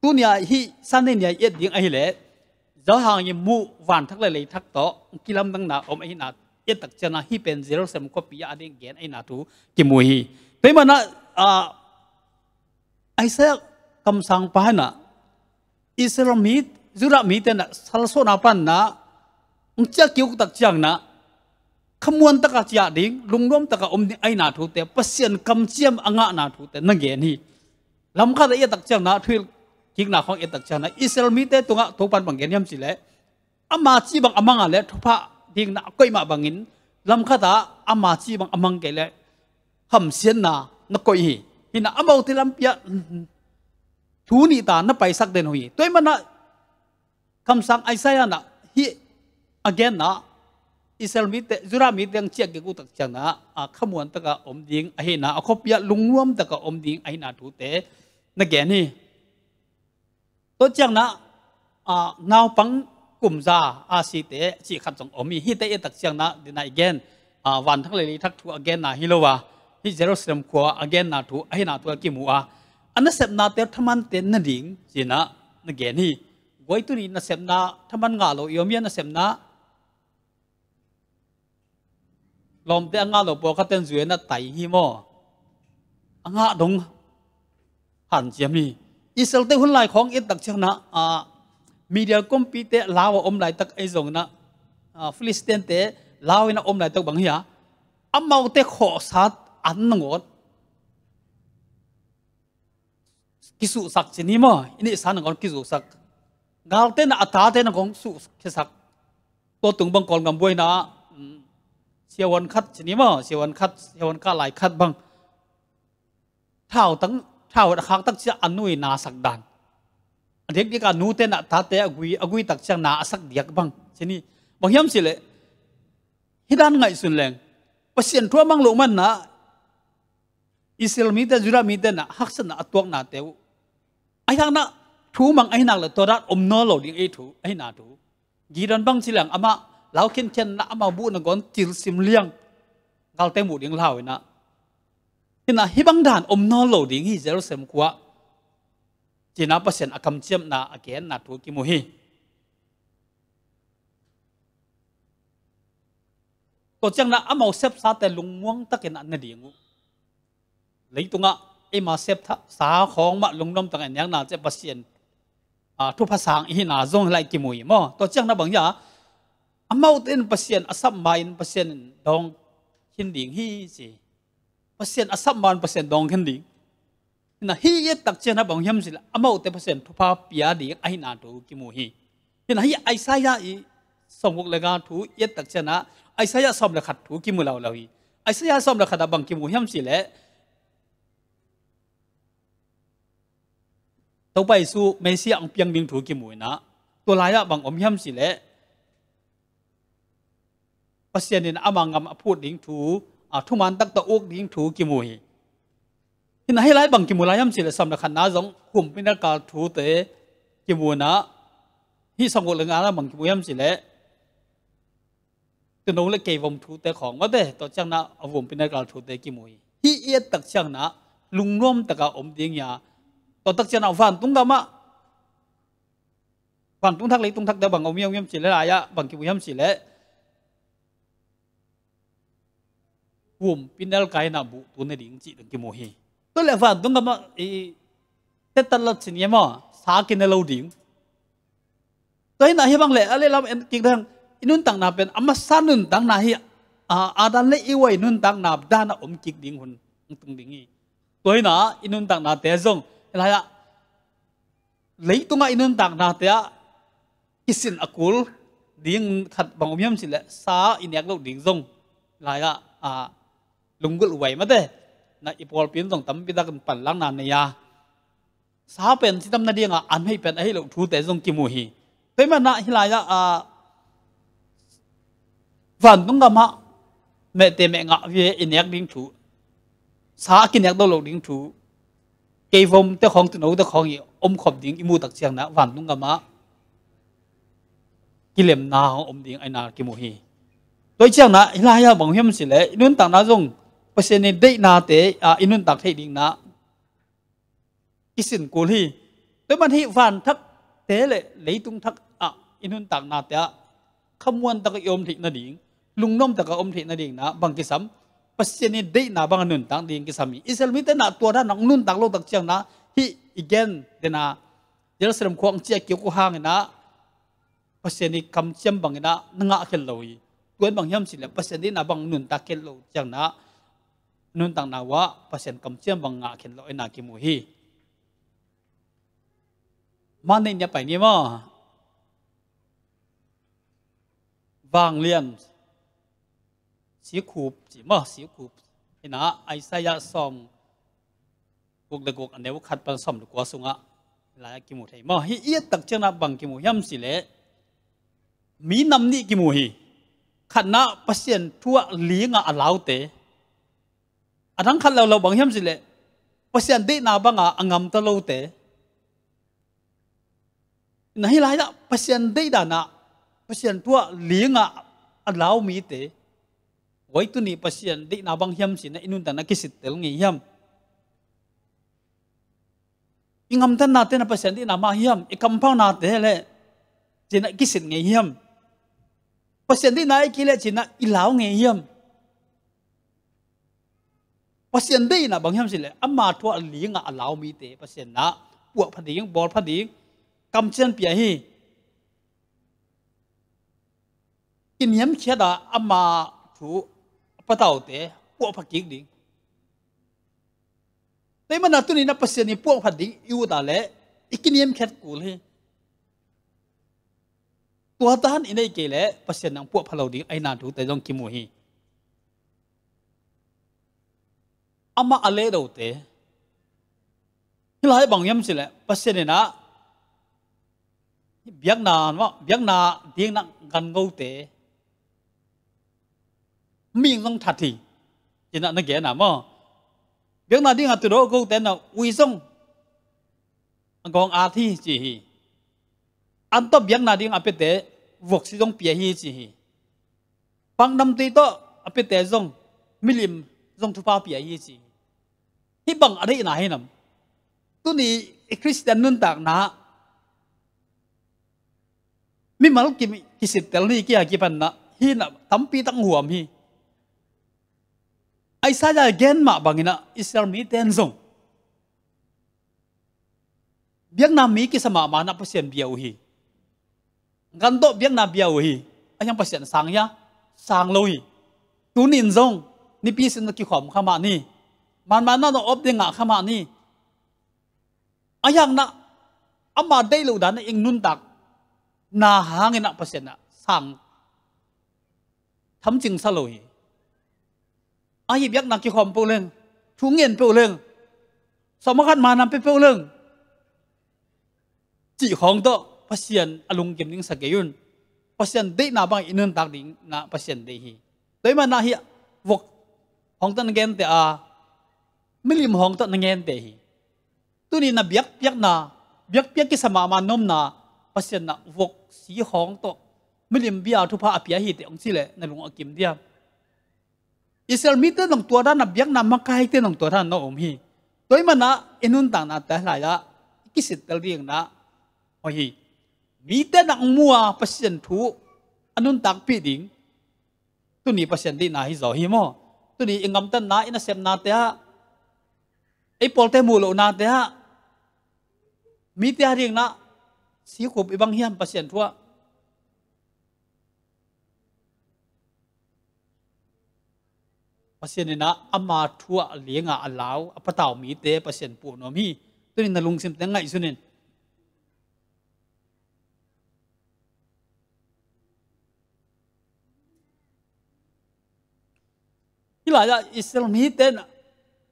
tuni-a hih Sunday ni-a i et ding ahih leh, Johan i muh vanthak le leithak tawh kilamdanna om ahihna i et tak ciangin ah hih pen Jerusalem khuapi ading gen ahihna thu kimu hi. Tua ahih manin ah, a, Isaiah kamsangpa in ah Israel mi, Judah mite in ah salsuahna pan in ah hong ciah kik uh tak ciangin ah khamuan takin ciah ding, lungnuam takin om ding ahihna thute, Pasian kamciam a ngahna thute na gen hi. Lam khat ah i et tak ciangin ah, thuhilh kikna khawng i et tak ciangin ah, Israel mite tungah Topa'n bang gen hiam cih leh, ama cih bang a mang a leh thupha ding in ah a koih mah bangin, lam khat ah ama cih bang a mang kei leh hamsiatna na koih hi. Hi-in ah amaute lampi ah thu nih ta na paisak den uh hi. Tua ahih manin ah kamsang Isaiah in ah hih a genna, Israel mite, Judah mite hong ciah kik uh tak ciangin ah, a, khamuan takin om ding ahihna, a khuapi ah lungnuam takin om ding ahihna thute na gen hi. Tua ciangin ah, a, naupang kum za a site cih khat zong om hi. Hihte i et tak ciangin ah, dena i gen, a, vanthak le leithak thu a genna hi lo a, hih Jerusalem khua a genna thu ahihna thu a kimu a, a nasepnate thaman ten nading ci-in ah na gen hi. Guai, tuni nasepna thaman ngah lo i om hia? Nasepna lawmte a ngah lo pawlkhat ten zui-in ah tai hi maw? A ngah dong hanciam hi. Israelte hun lai khawng i et tak ciangin ah, a, Midian kumpite lau a om laitak ahi zongin ah, a, Philistine-te lau in a om laitak bang hi a, amaute khawhsa an nangawn kisuhsak ci ni maw, i neihsa nangawn kisuhsak. Galte in ah a tate nangawn suhkhiasak. Tua tung bang Kawlgam buaina, um, siavuan khat ci ni maw, siavuan khat, siavuan kah lai khat bang, thau tang, thau a khak tak ciang a nu i na sak dan. A diakdiak a nute in ah tate a gui, a gui tak ciang na a sak diak bang ci ni. Bang hiam cih leh, hih dan ngaihsun leng, Pasian thu a mang loh manin ah Israel mite, Judah mite in ah haksatna a tuaknate uh, ahih hang in ah thu mang ahih nak leh tua dan om nawn lo ding ahi thu, ahihna thu. Gideon bang ci leng amah lau khinkhian in ah amau buh nangawn tilsim liang, galte muh ding lau in ah. Hi-in ah hih bang dan om nawn lo ding hi Jerusalem khua-ah ci-in ah Pasian a kamciamna a genna thu kimu hi. Tua ciangin ah amau sepsate lungmuang takin ah na ding uh. Leitungah eima sepsa khawng mah lungnuam takin a nekna ciang Pasian, a, thupha sang i hihna zong hi lai kimu hi maw? Tua ciangin ah bang hia, amaute in Pasian a sap ma-in Pasian in dawng khin ding hi ci. Pasian a sap ma-in Pasian dawng khin ding. Hi-in ah hih i et tak ciangin ah bang hiam cih leh amaute Pasian thupha pia ding ahihna thu kimu hi. Hi-in ah hih Isaiah i sawmguk le nga thu i et tak ciangin ah Isaiah sawm le khat thu kimu lo lo hi. Isaiah sawm le khat ah bang kimu hiam cih leh Topa Jesu Messiah hong piang ding thu kimu in ah, tua lai-ah bang om hiam cih leh Pasian in ama ngam a phut ding thu, a, thuman tak tawh uk ding thu kimu hi. Hih na hih lai bang kimu lai hiam cih leh, sawm le khatna zong humpinelkal thute kimu na, hih sawmguk le ngana bang kimu hiam cih leh, tuuno le keivom thute khawng mate, tua ciangin a humpinelkal thute kimu hi. Hih i et tak ciangin a lungnuam takin om ding hi a, tua tak ciangin a vantung gamah, vantung thak leitung thakte bang om hiam, hiam cih leh, lai-ah bang kimu hiam cih leh, humpinelkai in a buhtu ne ding cih dong kimu hi. Tua leh vantung gamah i tetat lat sin nge maw, sa kine lo ding. Tua hi na hih bang leh a lehlam en kik dang, i nuntakna pen a masa nuntakna hi a, Adam le Eva i nuntakna dan a om kik ding hun hong tung ding hi. Tua hi na i nuntaknate zong hih lai-ah, leitungah i nuntaknate ah kisin a kul ding khat bang om hiam cih leh, sa i nek loh ding zong lai-ah, a, lunggulh vai mate, na i pawlpi in zong tampi takin panlakna nei a, sa pen cidam nadingin a hoih pen a hih loh thute zong kimu hi. Tua ahih manin a hih lai-ah, a, vantung gamah mehte meh ngah ve i nek ding thu, sa a kinek do lo ding thu, keivomte khawng, tuunote khawng i omkhop ding i muh tak ciangin a vantung gamah kilemna hong om ding ahih na kimu hi. Tua ciangin a hih lai-ah bang hiam cih leh, i nuntakna zong Pasian i deihnate, a, i nuntak theih dingin a kisin kul hi. Tua ahih manin hih van thakte le leitung thak ah i nuntaknate ah khamuan takin i om theih nading, lungnuam takin i om theih nadingin a bang kisam, Pasian i deihna bangin nuntak ding kisam hi. Israel mite in a tua dan a nuntak lo tak ciangin a, hih i gen den a, Jerusalem khua hong ciah kik uh hangin a, Pasian i kamciam bangin a na ngah khin lo hi. Tua in bang hiam cih leh, Pasian deihna bang nuntak khin lo ciangin a, nuntakna uah Pasian kamciam bang ngah khin lo ahih na kimu hi. Mah nei ni a pai ni maw. Vanglian sikhup ci maw, sikhup. Hi na Isaiah sawmguk le guk, a neu khat pan sawm le kua sungah lai-ah kimu thei maw. Hih i et tak ciangin a bang kimu hiam cih leh, mi nam nih kimu hi. Khatna, Pasian thu ah ling a a laute. A dang khat lo lo bang hiam cih leh, Pasian deihna bangin a ngamta lote. Na hih lai-ah Pasian deih dan a, Pasian thu ah ling a a lau mite. Oi, tuni Pasian deihna bang hiam ci-in a i nuntakna kisittel ngei hiam? I ngamtannate in a Pasian deihna mah hiam? I kamphaunate le ci-in a i kisit ngei hiam? Pasian deihna ahih kei leh ci-in a i lau ngei hiam? Pasian deihna bang hiam cih leh, ama thu ah ling a a lau mite Pasian in a puahpha ding, bawlpha ding kamciam pia hi. Kiniamkhiat a ama thu a pataute puahpha kik ding. Tua ahih manin a tuni in a Pasian i puahpha ding i ut leh i kiniamkhiat kul hi. Tua dan i neih kei leh Pasian in hong puahpha lo ding ahih na thute zong kimu hi. Amah a lehdote. Hih lai bang hiam cih leh, Pasian in a biakna, biakna ding a gan ngote, mihing zong that hi, ci-in a na gen a maw. Biakna ding a tuudaw gote in a ui zong a gawng at hi ci hi. An tawh biakna ding a piate vuaksi zong pia hi ci hi. Paknamtui tawh a piate zong, milim zong thupha pia hi ci hi. Hih bang a deihna hi nam? Tuni i Khristian nuntakna mimal ki, kisittel ni kia kipan in a, hih in a tampi tak huam hi. Isaiah gen mah bangin a Israel mite in zong biakna mi kisa mahmah in a Pasian bia uh hi. Gan tawh biakna bia uh hi. Ahi hang Pasian sang hia? Sang lo hi. Tuni in zong nipi sin a kikhawm kha mah ni. Manmah na op ding ngah kha mah ni. Ahi hang in a ama deih loh dan a i nuntakna hangin a Pasian in a sang thamcing sa lo hi. Ahi, biakna kikhawm peuh leng, thu ngen peuh leng, sawm a khat manam pia peuh leng, cih khawng tawh Pasian a lungkim ding sa kei un. Pasian deihna bangin i nuntak ding in a Pasian deih hi. Tua ahih manin a hih vok hong tan gente a milim hawng tawh na ngente hi. Tuni na biakpiakna, biakpiak kisa mahmah na omna, Pasian na vok si hawng tawh milim bia thupha a pia hi teh hong ci leh na lung a kim diam? Israel mite nong tua dan a, biakna makaite nong tua dan na om hi. Tua ahih manin i nuntakna te lai-ah i kisittel dingin ah, hoih hi. Mite nong mu a Pasian thu a nuntakpih ding, tuni Pasian deihna hi zaw hi maw? Tuni i gamtatna, i nasepnate ah, i pawlte muh lohnate ah, mite a dingin ah sikhup i bang hiam Pasian thu ah? Pasian in ah ama thu ah a lianga a lau, a patau mite Pasian puah nuam hi. Tuni na lungsimte ngaihsun in. Hih lai-ah Israel mite in ah,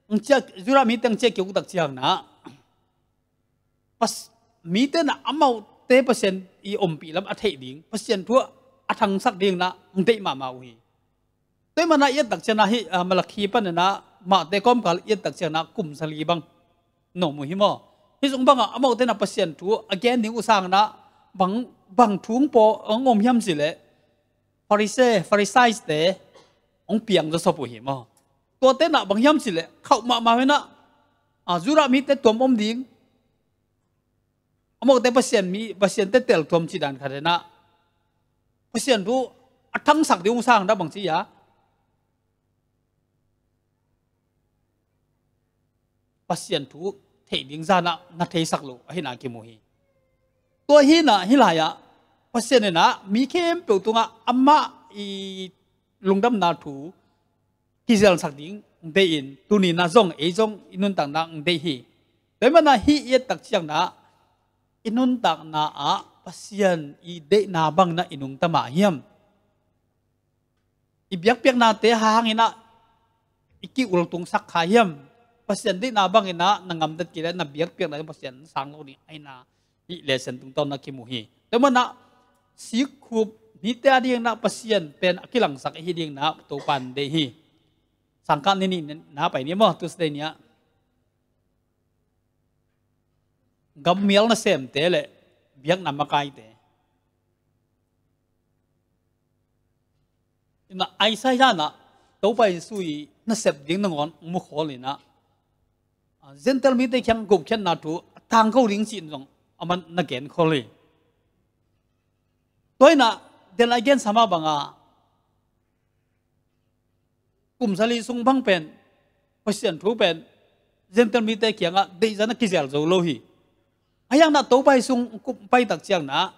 ang ciah, Judah mite ang ciah kik uh tak ciangin ah, Pas-, mite in ah amaute Pasian i ompih lam a theih ding, Pasian thu a thangsak dingin ah ang deih mahmah uh hi. Tua ahih manin ah i et tak ciangin ah hih, ah, Malakhi panin ah Mate kawmkal i et tak ciangin ah kum sali bang na om uh hi maw? Hih sung bangah amaute in ah Pasian thu a gen ding uh sangin ah bang, bang thu hong pua, hong om hiam cih leh Farisai, Farisai-te hong piang zawsop uh hi maw? Tuate in ah bang hiam cih leh khauh mahmah uh in ah, ah, Judah mite tuam om ding, amaute Pasian mi, Pasian tetel tuam cih dan khat in ah, Pasian thu a thangsak ding uh sangin ah bang ci hiam? Pasian thu theih ding zan ah na theisak loh ahihna kimu hi. Tua hi in ah hih lai-ah Pasian in ah mi khempeuh tungah amah i lungdamna thu kizelsak ding deih in, tuni in ah zong, ei zong i nuntakna ah deih hi. Tua ahih manin ah hih i et tak ciangin ah i nuntakna ah Pasian i deihna bangin ah i nungta mah hiam? I biakpiaknate hangin ah i ki-ultungsak kha hiam? Pasian deihna bangin ah na gamtat kei leh na biakpiakna Pasian sang lo ding ahihna hih lesson tungtawn ah kimu hi. Tua ahih manin ah sikhup mite a dingin ah Pasian pen a kilangsak i hih dingin ah Topa in deih hi. Sangkah ni nih na pai ni maw, Tuesday ni ah. Gammial nasemte le biakna makaite in ah, Isaiah in ah Topa Jesu i nasep ding nangawn mu khol in ah, ah, Gentile mite kiang gupkhiatna thu a tangko ding cih zong aman na gen khol hi. Tua in ah, den lai gen sama bangah kum sali sung bang pen Pasian thu pen Gentile mite kiangah deihzan a kizel zo lo hi. A hiang in ah Topa Jesu sung kum pai tak ciangin ah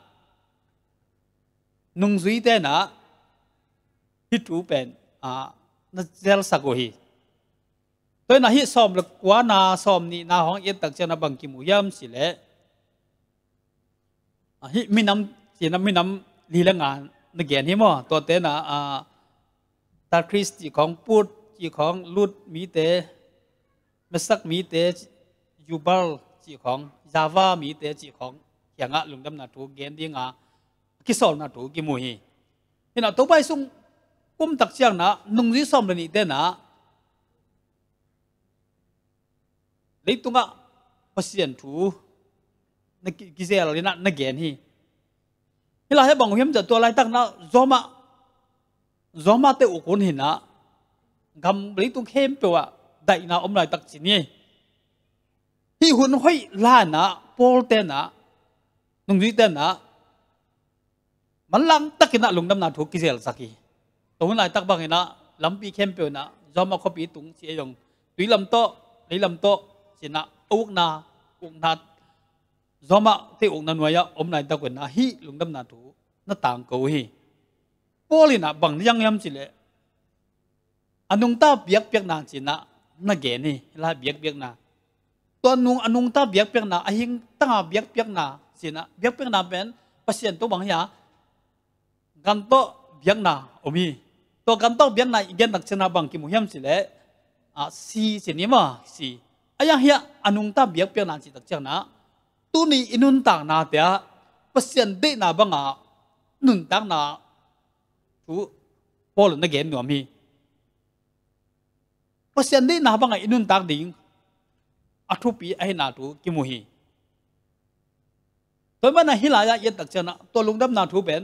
nungzuite in ah hih thu pen, ah, na zelsak uh hi. Tua in ah hih sawm le kuana, sawm nihna hong i et tak ciangin ah bang kimu hiam cih leh, ah, hih minam, cih in ah minam li le nga na gen hi maw? Tuate in ah, ah, Tarsis cih khawng, Put cih khawng, Lut mite, Mesek mite, Tubal cih khawng, Wava mite cih khawng kiangah lungdamna thu gen ding a kisawlna thu kimu hi. Hi in ah Topa Jesu sung kum tak ciangin ah nungzui sawm le nihte in ah leitungah Pasian thu na ki-, kizel in ah na gen hi. Hih lai-ah bang uh hiam cih leh tua laitak in ah Roma, Roma te uk hun hi in ah gam leitung khempeuh ah daihna om laitak ci ni. Hih hun hoih lai in ah Paul te in ah, nungzuite in ah manlang takin ah lungdamna thu kizelsak hi. Tua hun laitak bangin ah lampi khempeuh in ah Roma khuapi tung ci ei zong, tui lam tawh, lei lam tawh ci in ah a ukna, ukna, Roma te ukna nuai-ah om laitak un ah hih lungdamna thu na tangko uh hi. Paul in ah bang liang hiam cih leh a nungta biakpiakna ci in ah na gen hi. Hih lai biakpiakna, tua nung, a nungta biakpiakna, a hingtanga biakpiakna ci in ah, biakpiakna pen Pasian tawh bang hi a, gan tawh biakna om hi. Tua gan tawh biakna i gen tak ciangin ah bang kimu hiam cih leh, ah, si ci ni maw, si. A hiang hiah a nungta biakpiakna cih tak ciangin ah tuni i nuntaknate ah Pasian deihna banga nuntakna thu Paul in na gen nuam hi. Pasian deihna bangah i nuntak ding, a thupi ahihna thu kimu hi. Tua ahih manin hih lai-ah i et tak ciangin ah tua lungdamna thu pen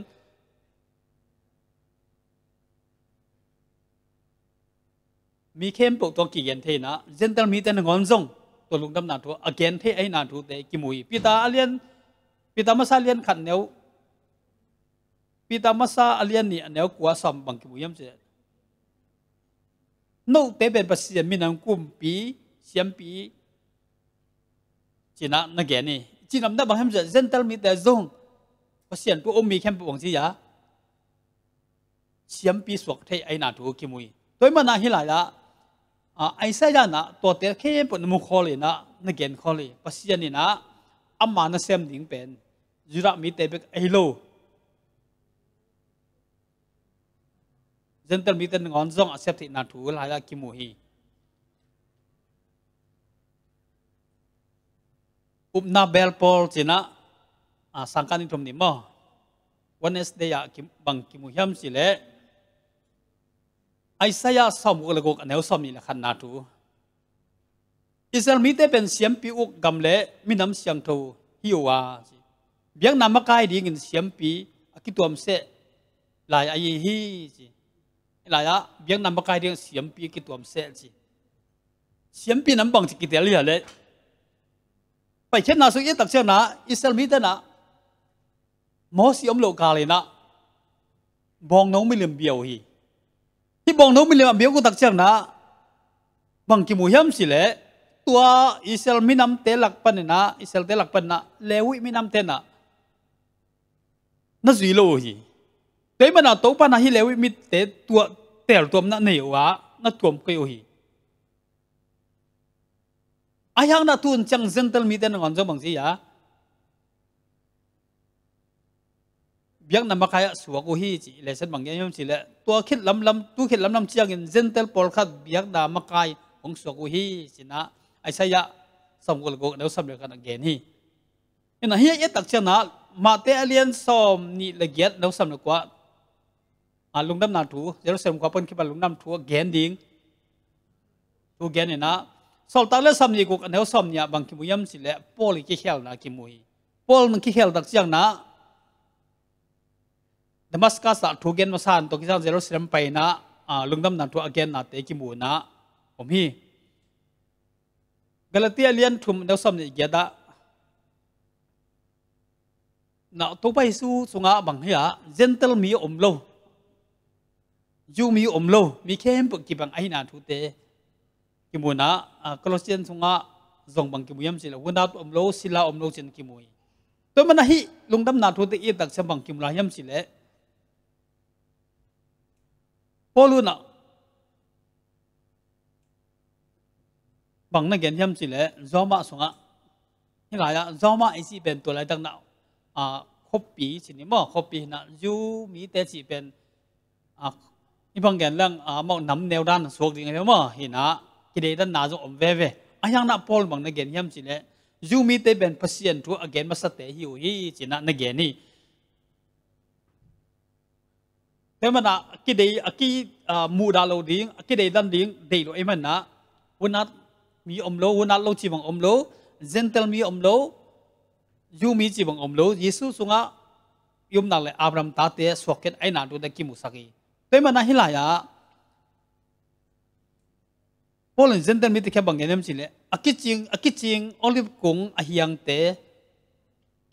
mi khempeuh tawh kigen thei in ah, Gentile mite nangawn zong tua lungdamna thu a gen thei ahihna thute kimu hi. Peter a lian, Peter masa a lian khat neu, Peter masa a lian nih a neu kua sawm bang kimu hiam cih leh, note pen Pasian minam kumpi, siampi ci-in ah na gen hi. Cihnopna bang hiam cih leh, Gentile mite zong Pasian thu a um mi khempeuh bang ci hiam, siampi suak thei ahihna thu kimu hi. Tua ahih manin hih lai-ah, ah, Isaiah in ah tuate khempeuh na mu khol in ah, na gen khol hi. Pasian in ah ama nasem ding pen Judah mite bek ahi lo, Gentile mite nangawn zong a sep theihna thu lai-ah kimu hi. Upna bel pawl ci-in ah, ah, sangkah ni thum ni maw, Wednesday ah ki-, bang kimu hiam cih leh, Isaiah sawmguk le guk a neu sawmnih le khatna thu. Israel mite pen siampi uk gam le minam siangtho hi uh a, ci. Biakna makai dingin siampi a kituam seh lai ahi hi, ci. Hih lai-ah biakna makai dingin siampi a kituam seh, ci. Siampi in bang ci kitel hiam leh, Paikhiatna sung i et tak ciangin ah Israel mite in ah Moses om loh kal in ah bawngno milim bia uh hi. Hih bawngno milim a bia uh tak ciangin ah bang kimu hiam cih leh, tua Israel minamte lak panin ah, Israelte lak panin ah Levi minamte in ah na zui lo uh hi. Tua ahih manin Topa in ah hih Levi mite tua teltuamna nei uh a, na tuam kei uh hi. Ahih hangin ah tu-in ciang Gentile mite nangawn zong bang ci hiam, biakna makai ah suak uh hi, ci. Lesson bang gen hiam cih leh, tua khit lamlam, tu khit lamlam ciangin Gentile pawlkhat biakna makai hong suak uh hi, ci-in ah Isaiah sawmguk le guk a neu sawm le khat ah gen hi. Hih lai-ah i et tak ciangin ah Mate a lian sawmnih le giat a neu sawm le kua, ah, lungdamna thu, Jerusalem khua pan kipan lungdam thu a gen ding thu gen in ah, Sawltak a lian sawmnih le guk a neu sawmnih ah bang kimu hiam cih leh Paul i kikhelna kimu hi. Paul in kikhel tak ciangin ah Damascus ah thu gen masa in tua kisai in Jerusalem pai in ah, ah, lungdamna thu a gennate kimu in ah om hi. Galatia a lian thum a neu sawmnih le giat ah, na Topa Jesu sungah bang hiam, Gentile mi om lo, Jew mi om lo, mi khempeuh kibang ahihna thute kimu in ah, ah, Colossian sungah zong bang kimu hiam cih leh, Hunat om lo, Sila om lo ci-in kimu hi. Tua ahih manin hih lungdamna thute i et tak ciang bang kimu lai hiam cih leh, Paul in ah bang na gen hiam cih leh, Roma sungah, hih lai-ah Roma i cih pen tua laitak in ah, ah, khuapi ci ni maw, khuapi hi in ah, Jew mite cih pen, ah, i bang gen leng, ah, amau nam neu dan suak ding hi maw, hi in ah kideidanna zong om veve. Ahih hangin ah Paul bang na gen hiam cih leh, Jew mite pen Pasian thu a gen masate hi uh hi, ci-in ah na gen hi. Tua ahih manin a kidei, a ki, ah, muhdah loh ding, a kideidan ding deih loh ahih manin ah, Hunat mi om lo, Hunat lo ci bang om lo, Gentile mi om lo, Jew mi ci bang om lo, Jesu sungah i om nak leh Abraham tate suak khin ahihna thute kimusak hi. Tua ahih manin ah hih lai-ah Paul in Gentile mite kiang bang gen hiam cih leh, a kicing, a kicing Olive kung a hiangte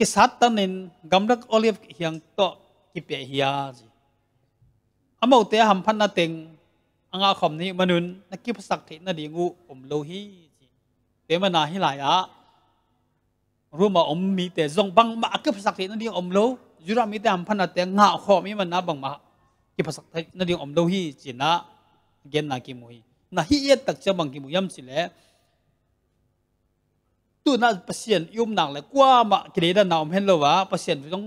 kisat tanin gamlak Olive hiang tawh kipia hi a, ci. Amaute a hamphatna teng a ngahkhawm na hih manun na kiphasak theih nading uh om lo hi, ci. Tua ahih manin ah hih lai-ah Roma om mite zong bangmah a kiphasak theih nading om lo, Judah mite hamphatnate ngahkhawm ahih manin ah bangmah kiphasak theih nading om lo hi, ci-in ah genna kimu hi. Na hih i et tak ciang bang kimu hiam cih leh, tu-in ah Pasian i um nak leh kuamah kideidanna om hen lo a, Pasian thu zong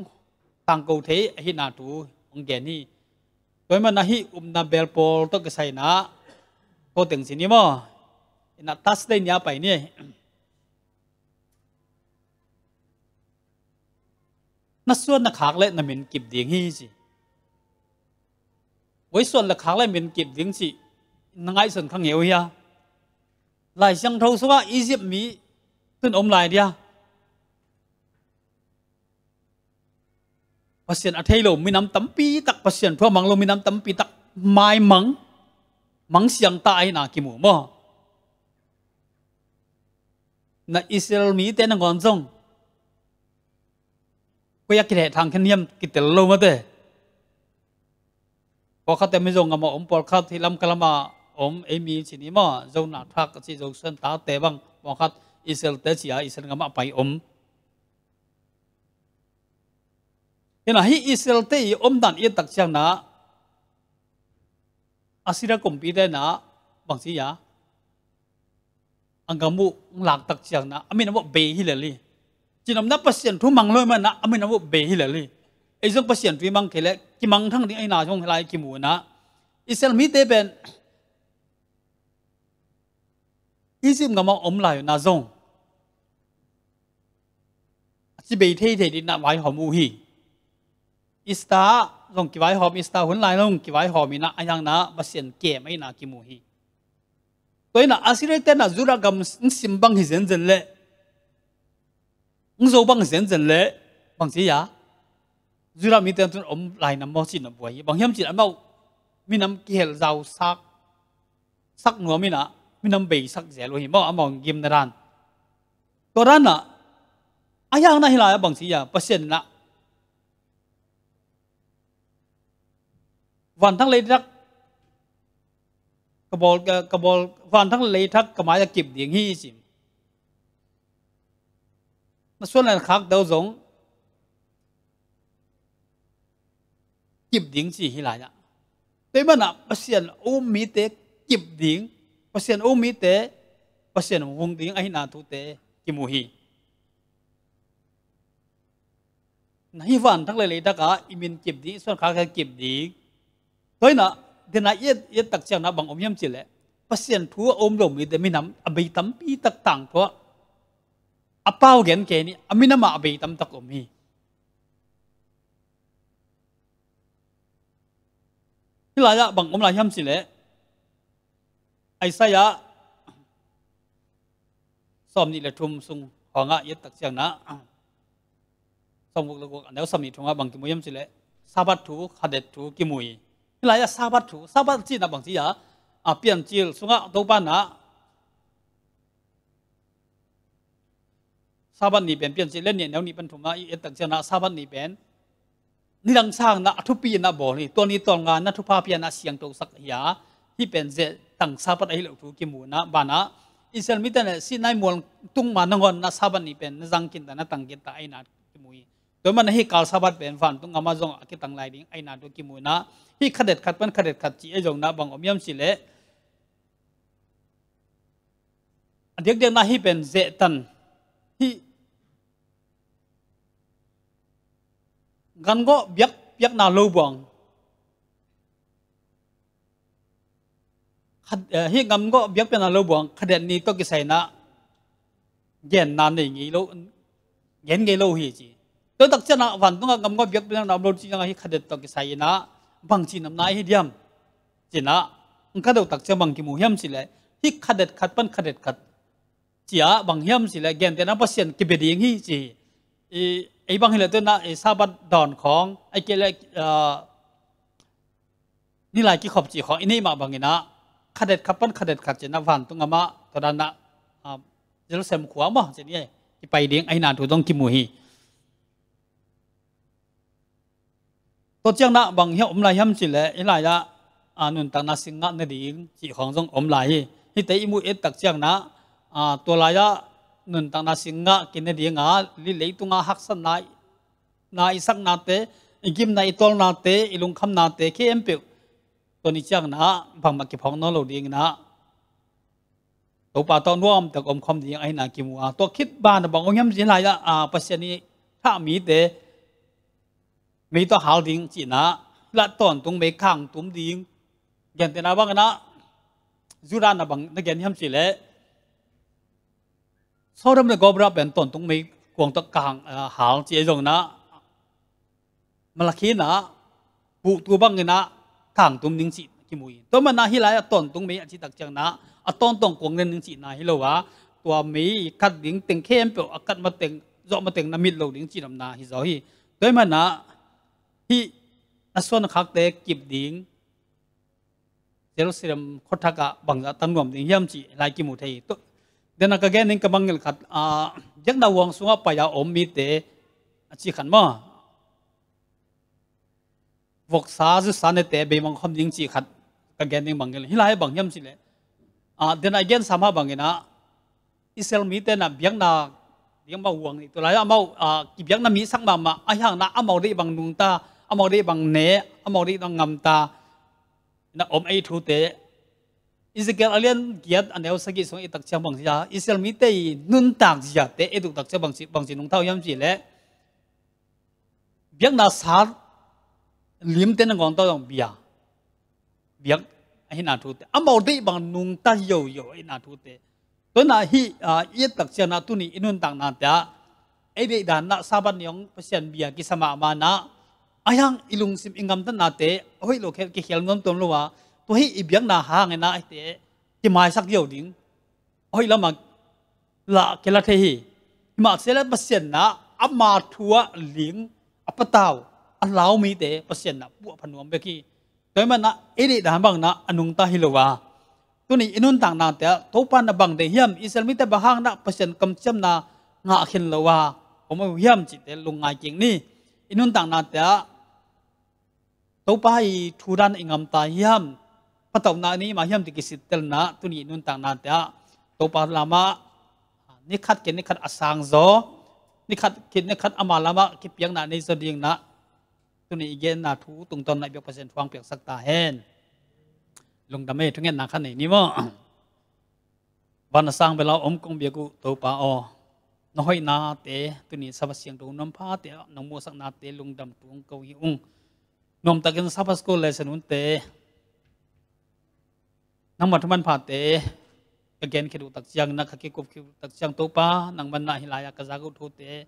tangko thei ahihna thu hong gen hi. Tua ahih manin ah hih upna bel pawl tawh kisai in ah, tua teng ci ni maw, in ah Thursday ni a pai ni. Na suan na khak leh na min kip ding hi, ci. Voi suan le khak leh min kip ding cih na ngaihsun kha ngei uh hia? Lai Siangtho sungah Egypt mi Tun om lai dia. Pasian a thei lo minam tampi tak, Pasian thu a mang lo minam tampi tak maimang, mang siang ta ahina kimu maw? Na Israel mite nangawn zong koi a kitheh thang khen hiam kitel lo mate. Pawlkhat te Mizo gam a om, pawlkhat hih Lamka lam a om, ei mi ci ni maw, Zo na thak a ci, Zo suan tate bang, pawlkhat Israel te ci a Israel gam a pai om. Hina hih Israel te i omdan i et tak ciangna Assyria kumpi te na bang ci a, a gam uh lak tak ciangna a minam uh bei hi lel hi. Cinomna Pasian thu mang lo mana a minam uh bei hi lel hi. Ei zong Pasian thu i mang kei leh kimang thang ding ahina zong hi lai kimu na. Israel mite pen Egypt gam a om lai na zong a ci bei thei thei ding na vaihawm uh hi. Easter zong kivaihawm, Easter hun lai zong kivaihawm ina a hiangna Pasian kem ahina kimu hi. Tua ina Assyria te na Judah gam ng sim bang hi zenzen leh, ng zo bang hi zenzen leh, bang ci a, Judah mite tun om lai na maw cih na buai hi. Bang hiam cih amau minam kihel zau sak, sak nuam ina minam bei sak zel uh hi maw, amau gimna dan. Tua dan na a hiangna hi lai a bang ci a, Pasian na vanthang leithak ka bawl, ka, ka bawl, vanthang leithak ka mai a kip ding hi ci. Na suan lai khak deuh zong kip ding ci hi lai a. Tua mana Pasian um mite kip ding, Pasian um mite Pasian vung ding ahina thute kimu hi. Na hih vanthang leithak a i min kip ding, i suan khak kip ding. Tua ina dena i et, i et tak ciangna bang om hiam cih leh, Pasian thu a um lo mite minam a bei tampi tak tangthu a, a pau gen kei ni, a minam a bei tam tak om hi. Hih lai ah bang om lai hiam cih leh, Isaiah sawm nih le thum sung hawngah i et tak ciangna, sawm guk le guk a neu sawm nih thum ah bang kimu hiam cih leh, Sabbath thu, khadet thu kimu hi. Hih lai ah Sabbath thu, Sabbath cihna bang ci a, a Piancil sungah Topa na Sabbath ni pen Piancil lian nih a neu nih pan thum ah i et tak ciangna Sabbath ni pen nidang sang na a thupi na bawl hi. Tua ni tawlnga na thupha pia na siangthosak hi a, hih pen zeh tang Sabbath ahi lo thu kimu na, banah Israel mite na Sinai mual tung ma nangawn na Sabbath ni pen na zang khin ta, na tang khin ta ahina kimu hi. Tua mana hih kal Sabbath pen vantung gam ah zong a kitang lai ding ahina thu kimu na, hih khadet khat pan khadet khat ci a zong na bang om hiam cih leh, a diakdiak na hih pen zeh tan, hih gan gawh biak, biakna lo buang, khat, eh, hih gan gawh biakpiakna lo buang khadet ni tawh kisai na genna nei ngei lo, gen ngei lo hi ci. Tua tak ciangna vantung ah gan gawh biakpiakna om lo ci ciangah hih khadet tawh kisai ina bang ci namna hi diam? Ci na, ng khadet tak ciang bang kimu hiam cih leh, hih khadet khat pan khadet khat ci a bang hiam cih leh, gentehna Pasian kibia ding hi ci hi. I, ei bang hi leh tua na, i Sabbath dawn khawng, ahih kei leh, ah, nilai kikhop cih khawng i neih mah bangin ah, khadet khat pan khadet khat ci na vantung gam ah, tua dan ah, ah, Jerusalem khua maw ci ni, kipai ding ahina thu zong kimu hi. Tua ciangna bang hiam om lai hiam cih leh, hih lai ah, a, nuntakna sing ngah nading cih khawng zong om lai hi. Hihte i mu i et tak ciangna, a, tua lai ah nuntakna sing ngah khin nading a, hih leitunga haksatna, na i saknate, i gimna, i tawlnate, i lungkhamnate khempeuh tua ni ciangna bangmah kiphawk nawn lo dingin ah, Topa tawh nuamtak omkhawm ding ahina kimu a, tua khit banah bang om hiam cih leh, a, Pasian i thah mite mei tawh hal ding cihna, lah tawntung mei kangtum ding. Gentehna bangin ah, Judah na bang na gen hiam cih leh, Sodom le Gomorrah pen tawntung mei kuang tawh kang, a, hal ci a zong na, Malakhi na buhtu bangin ah kangtum ding cih kimu hi. Tua mana hih lai ah tawntung mei a cih tak ciangna, a tawntung kuang len ding cihna hi lo a, tua mei i kat ding teng khempeuh a kat mateng, zawh mateng na mit lo ding cihnopna hi zaw hi. Tua ahih manin ah hih na suan khakte kip ding Jerusalem khuathak ah bangzah tang nuam ding hiam cih lai kimu thei hi. Tua, den a ka gen ding ka mangngilh khat, ah, biakna huang sungah pai a om mite a cih khat maw. Voksa zusa nete beimang khawm ding cih khat ka gen ding mangngilh. Hih lai bang hiam cih leh, ah, den a i gensa mah bangin ah Israel mite na biakna ding amau huang nih. Tua lai-ah amau, ah, kibiakna mi sak mahmah, ahih hangin ah amau deih bang nungta, amau deih bang ne, amau deih bang ngamta. Na om ei thute, Ezekiel a lian giat a neu sagih sung i et tak ciang bang sia, Israel mite i nuntak ziate et uh tak ciang bang ci, bang ci nungta uh hiam cih leh, biakna sa limte nangawn tawh zong bia, biak ahihna thute, amau deih bang nungta yoyo ahihna thute. Tua ahih, ah, i et tak ciangin ah tuni i nuntaknate ah ei deih dan ah Sabbath ni hong Pasian bia kisa mahmah in ah, ahih hang i lungsim i ngamtatnate a hoih lo khel kikhel nuam tuam lo a, tua hih i biakna hangin ah hihte kimaisak ding, a hoih lamah lah kila thei hi. Himah sia leh Pasian in ah ama thu ah ling a patau a lau mite Pasian in ah puahpha nuam bek hi. Tua ahih manin ah ei deih dan bangin ah a nungta hi lo a, tuni i nuntaknate ah Topa na bang deih hiam, Israel mite bang hangin ah Pasian kamciamna ngah khin lo a om uh hiam cihte lungngai kik ni. I nuntaknate ah Topa i thu dan i ngamta hiam, patauhna nei mah hiam cih kisittelin ah tuni i nuntaknate ah Topa lamah ni khat khit ni khat a sangzaw, ni khat khit ni khat ama lamah kipiakna nei zaw dingin ah tuni i genna thu tungtawn in ah i biak Pasian thu hong piaksak ta hen. Lungdam ei, thungetna khat nei ni maw. Van a sang bel a om kong biak uh Topa aw, na hoihnate tuni Sabbath siangtho nuam phate ah nong muhsaknate lungdam tung ko hi ung. Nuamtakin Sabbath school lesson hunte nangma thu manphate ka gen khit uh tak ciangin ah, ka kikup khit uh tak ciang Topa, nangman ah hih lai-ah ka zak uh thute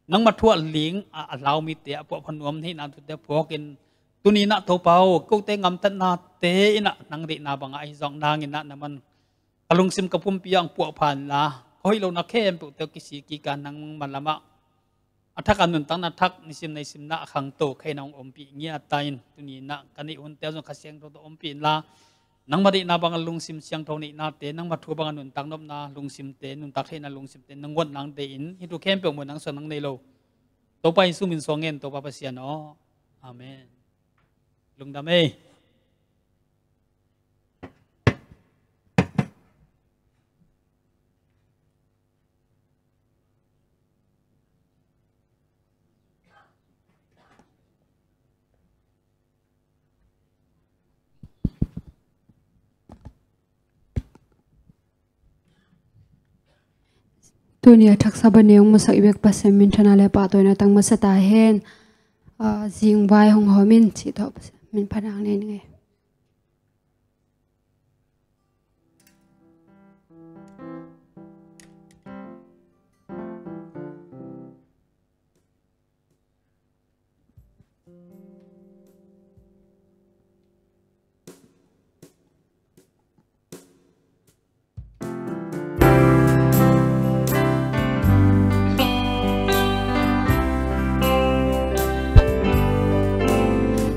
nangma thu ah ling a, a lau mite a puahpha nuam theihna thute phuakin, tuni in ah Topa aw, kote ngamtatnate in ah nang deihna bangah ahi zawk nangin ah nangman ka lungsim ka pumpi ah hong puahpha inla, ka hoih lohna khempeuhte kisik kik a nangma lamah a thak a nuntakna thak nisim naisimna a khangto kha in ah hong ompih ngiat ta in, tuni in ah ka neih hunte ah zong Kha Siangtho tawh ompih inla, nangma deihna bang a lungsim siangtho neihnate, nangma thu bang a nuntak nopna lungsimte, nuntak theihna lungsimte nong guat nang deih in, hih thu khempeuh muh nang suan nang nei lo Topa Jesu min suang ngen Topa Pasian aw. Amen. Lungdam ei. Tuni a thak Sabbath ni hong musak i biak Pasian minthanna leh pahtawina tang masa ta hen. Ah, zingvai hong hawm in cih tawh Pasian min phat hang nei ning ei.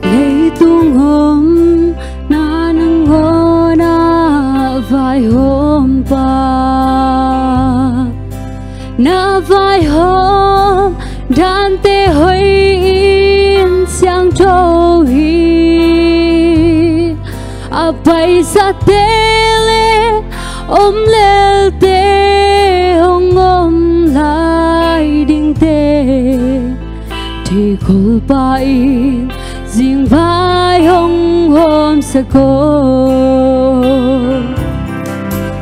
Leitung om na nangawn ah vaihawmpa, na vaihawm dante hoih in siangtho hi. A paisate leh om lelte hong om lai dingte theikhol pah in zingvai hong hawmsak aw.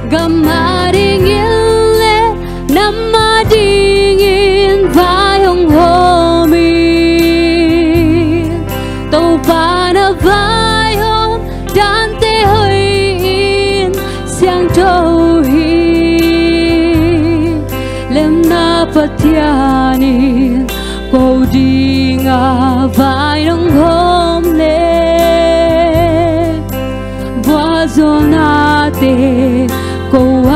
Gam a dingin leh nam a dingin vai hong hawm in, Topa na vaihawm dante hoih in siangtho hi. Lemna Pathian in ko dingin vai nong hawm leh, vualzawlnate ko a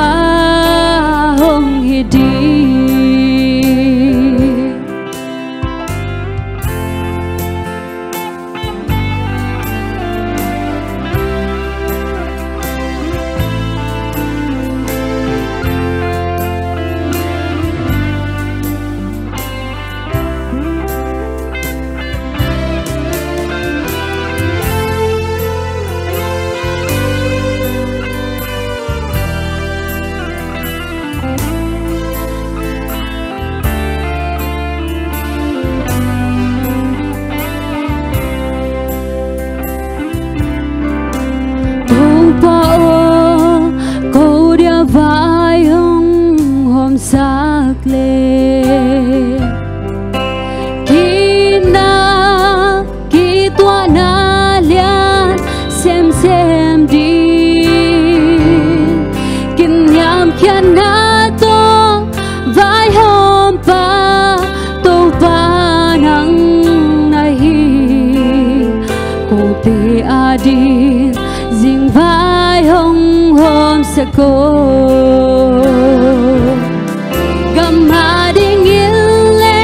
Te ading zingvai hong hawm sek o. Gam adingin le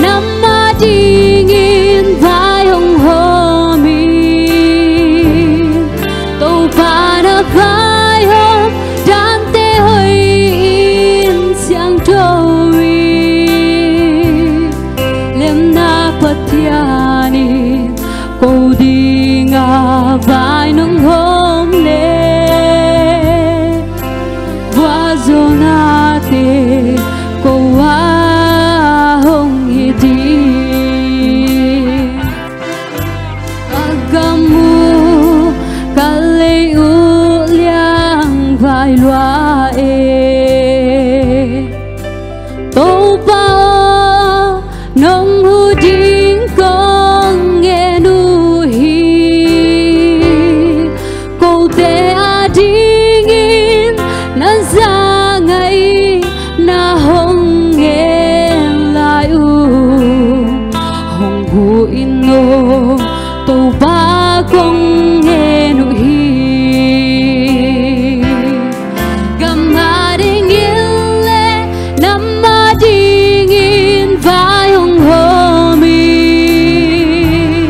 nam adingin vai hong hawm in. Topa na vaihawm dante hoih in siangtho hi. Lemna Pathian in ko dinga vai nong hawm le, vualzawlnate ko a hong hi ding. Ka gam uh ka lei uh liang vai lua e. Topa aw, nong huh ding kong ngen uh hi. Kote adingin na za ngai, na hong ngen lai uh hong huh in aw, Topa kong ngen uh hi. Gam adingin le nam adingin vai hong hawm in.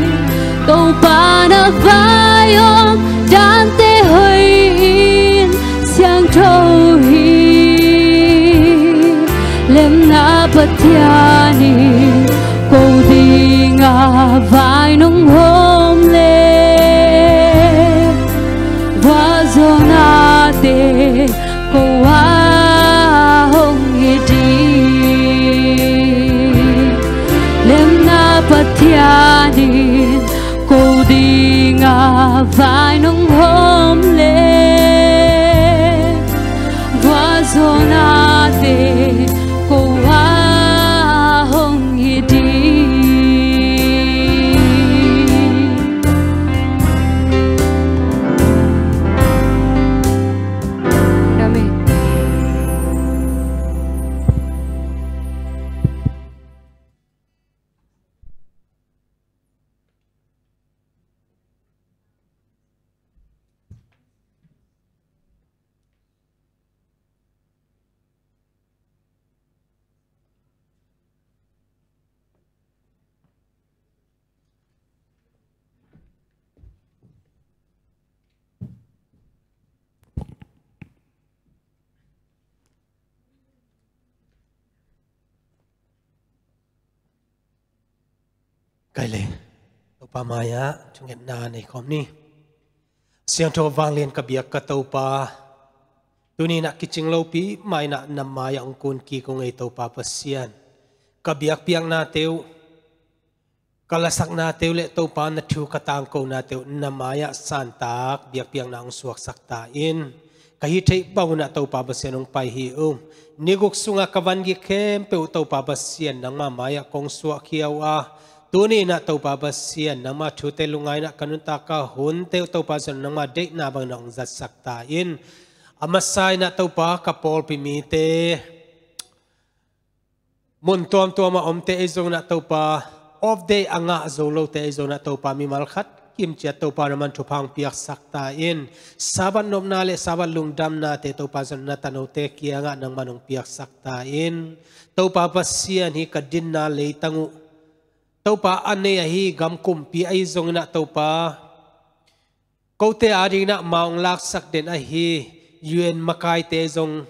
Topa na vaihawm dante hoih in siangtho hi. Lemna Pathian in ko dinga vai nong hawm le, vualzawlnate ko a hong hi ding. Lemna Pathian in ko dinga vai nong hawm le, vualzawlnate ko a hong hi ding. Amen. Kai le, Topa mai-ah thungetna nei khawm ni. Siangtho vanglian ka biak ka Topa, tuni-in ah kicing lopi mah in ah na mai-ah hong kun kik ung ei Topa Pasian. Ka biakpiaknate uh, ka lasaknate uh le Topa na thu ka tangkonate uh na mai-ah santak biakpiakna hong suaksak ta in. Ka hih theih bang un ah Topa Pasian hong pai hi ung. Ni guk sungah ka vangik khempeuh Topa Pasian nangma mai-ah kong suahkhia uh a, tuni-in ah Topa Pasian nangma thute lungngai in ah ka nuntak a hunte uh Topa Pasian nangma deihna bangin ah hong zatsak ta in. A masa in ah Topa ka pawlpi mite, mun tuamtuam a omte ahi zongin ah Topa, off day a ngah zo lote ahi zongin ah Topa, mimal khat kimciat Topa nangman thupha hong piaksak ta in. Sabbath nopna le Sabbath lungdamnate Topa Pasian na tanote kiangah nangman hong piaksak ta in. Topa Pasian, hih ka dinna leitang uh Topa a nei ahi gam kumpi ahi zongin ah Topa, kote adingin ah ma hong laksak den ahi U N makaite zong,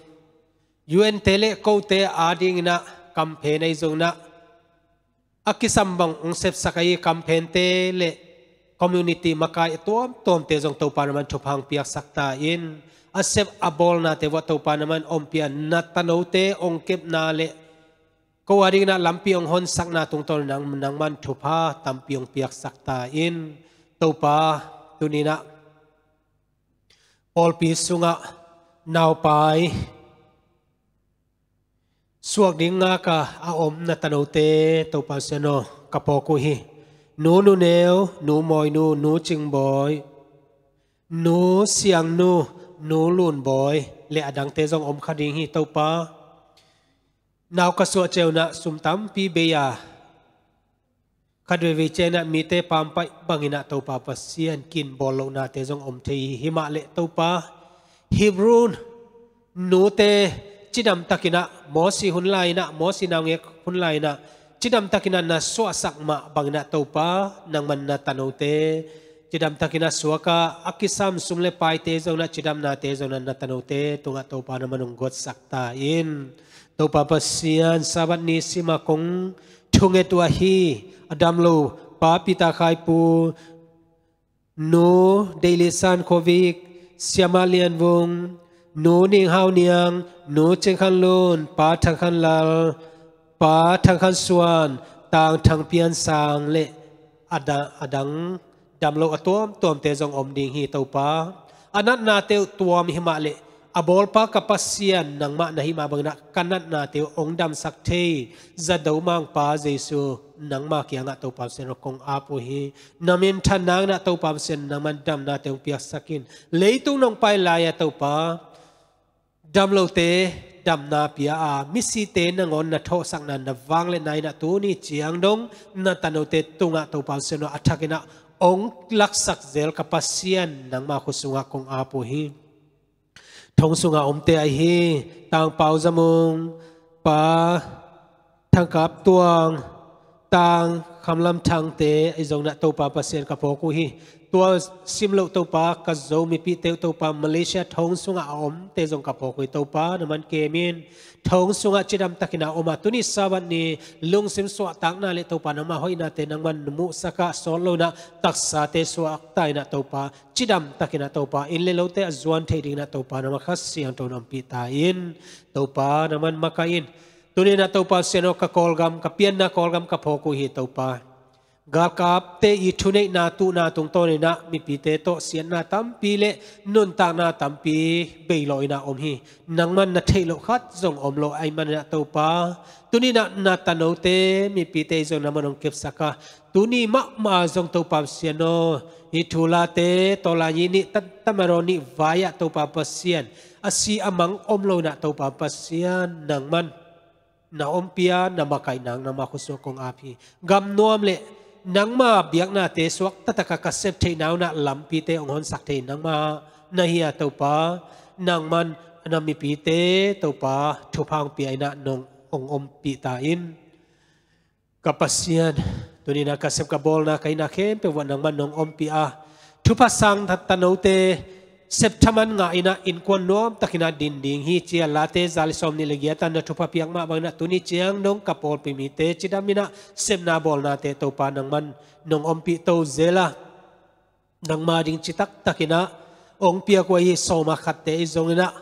U N te le kote adingin ah campaign ahi zongin ah, a kisam bang hong sepsak ahi campaign te le community makai a tuamtuamte zong Topa nangman thupha hong piaksak ta in. A sep a bawlnate vuah Topa nangman ompih a, na tanote hong kepna le ko adingin ah lampi hong honsakna tungtawn nang, nangman thupha tampi hong piaksak ta in. Topa, tuni-in ah pawlpi sungah naupai suak ding ngak a a om na tanote Topa Pasian aw, ka phawk uh hi. Nu Nuneu, Nu Mawinu, Nu Cingbawi, Nu Siangnu, Nu Lunbawi le a dangte zong om kha ding hi Topa. Nau ka suah ciang un ah sum tampi bei a, Khat veivei ciangin ah mite pampaih bangin ah Topa Pasian kin bawl lohnate zong om thei hi. Himah leh Topa, Hebrew nute cidam takin ah, Mosi hun lai-in ah, Mosi naungek hun lai-in ah cidam takin ah na suahsak mah bangin ah Topa, nangman na tanote cidam takin ah suak a, a kisam sum le paite zong in ah, cidamnate zong in ah na tanote tungah Topa nangman hong guatsak ta in. Topa Pasian, Sabbath ni sim a kong thunget uh ahi, a dam lo Pa Peter Khaipu, Nu Deili San Khovik, Siamah Lian Vung, Nu Ning Hau Niang, Nu Cing Khan Lun, Pa Thang Khan Lal, Pa Thang Khan Suan, Tang Thang Pian Sang le a da-, a dang dam lo a tuamtuamte zong om ding hi Topa. A natnate uh tuam himah leh a bawlpa ka Pasian nangmah na hih mah bangin ah ka natnate uh hong damsak thei Za Do Mangpa Jesu nangma kiangah Topa Pasian aw kong ap uh hi. Na minthan nangin ah Topa Pasian nangman damnate hong piaksak in. Leitung nong pai lai-a Topa, dam lote damna pia a, misite nangawn na thawhsakna na vangliatna in ah tuni ciang dong na tanote tungah Topa Pasian aw a thakin ah hong laksak zel ka Pasian nangma khut sungah kong ap uh hi. Thong sungah omte ahi, Tang Pau Za Mung, Pa Thang Kap Tuang, Tang Kham Lam Thangte ahi zongin ah Topa Pasian ka phawk uh hi. Tua sim loh Topa, ka Zo mipite uh Topa, Malaysia thong sungah a omte zong ka phawk uh hi Topa, nangman kem in. Thong sungah cidam takin ah om a, tuni Sabbath ni lungsim suahtakna le Topa nangma hoihnate nangman muhsak a, sawt loin ah taksate suakta in ah Topa, cidam takin ah Topa, inn le lote a zuan thei dingin ah Topa nangma Kha Siangtho na ompih ta in. Topa nangman makaih in. Tuni in ah Topa Pasian aw, ka Kawlgam, ka pianna Kawlgam ka phawk uh hi Topa. Galkapte i thuneihna tuhna tungtawnin ah mipite tawh siatna tampi le nuntakna tampi beilawh in ah om hi. Nangman na theih loh khat zong om lo ahih manin ah Topa, tuni in ah na tanote mipite zong nangman hong kepsak a, tuni mahmah zong Topa Pasian aw, hih thu late, tawlai ni nih, ta-, tamadaw nih vai-ah Topa Pasian, a si a mang om lo in ah Topa Pasian, nangman na ompih a, na makaih nang nangma khut sungah kong ap hi. Gam nuam le nangma biaknate suak taktak a ka sep theihna un ah lampite hong honsak thei nangmah na hi a Topa, nangman na mipite Topa thupha hong pia in ah nong hong ompih ta in. Ka Pasian, tuni in ah ka sep ka bawlna ka hihna khempeuh uah nangman nong ompih a, thupha sang ta-, tanote sep thaman ngah in ah innkuan nuam takin ah din ding hi ci a, Late za le sawmnih le giat ah na thupha piak mah bangin ah tuni ciang dong ka pawlpi mite cidam in ah sepna bawlnate Topa nangman nong ompih to zel a, nangma ding citak takin ah hong piak uh ahi sawm a khatte ahi zongin ah,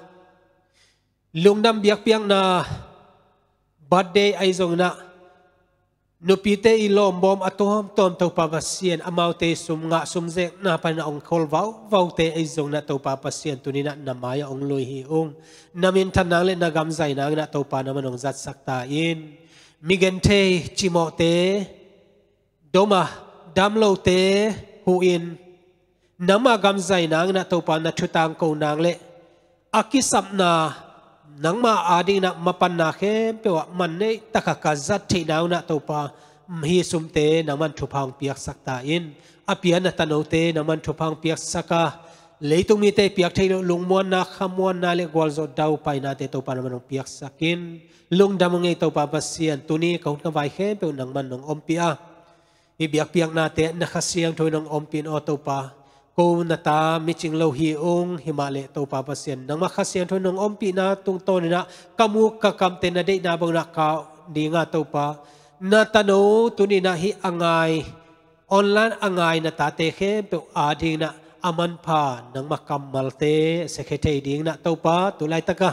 lungdam biakpiakna birthday ahi zongin ah, nupite i lawmbawm a tuamtuam Topa Pasian, amaute sum ngah sum zekna panin ah hong khol vauvaute ahi zongin ah Topa Pasian, tuni in ah na mai-ah hong lui hi ung. Na minthan nang le na gam zai nangin ah Topa nangman hong zatsak ta in. Mi genthei cimawhte, dom a dam lote huh in, nangma gam zai nangin ah Topa na thu tangko nang le a kisapna, nangma adingin ah mapanna khempeuh ah man neih tak a ka zat theihna un ah Topa, hih sumte nangman thupha hong piaksak ta in. A pia na tanote nangman thupha hong piaksak a, leitung mite piak theih loh lungmuanna, khamuanna le gualzawh daupainate Topa nangman hong piaksak in. Lungdam ung ei Topa Pasian, tuni ka hun ka vai khempeuh nangman nong ompih a, hih biakpiaknate na Kha Siangtho in hong ompih in aw Topa. Ko na ta micing lo hi ung, himah leh Topa Pasian, nangma Kha Siangtho in hong ompihna tungtawnin ah ka muk ka kamte na deihna bangin ah kah ding a Topa, na tano tuni in ah hih a ngai, online a ngai na tate khempeuh adingin ah a manpha nangma kammalte a siakhia thei dingin ah Topa, tu laitak a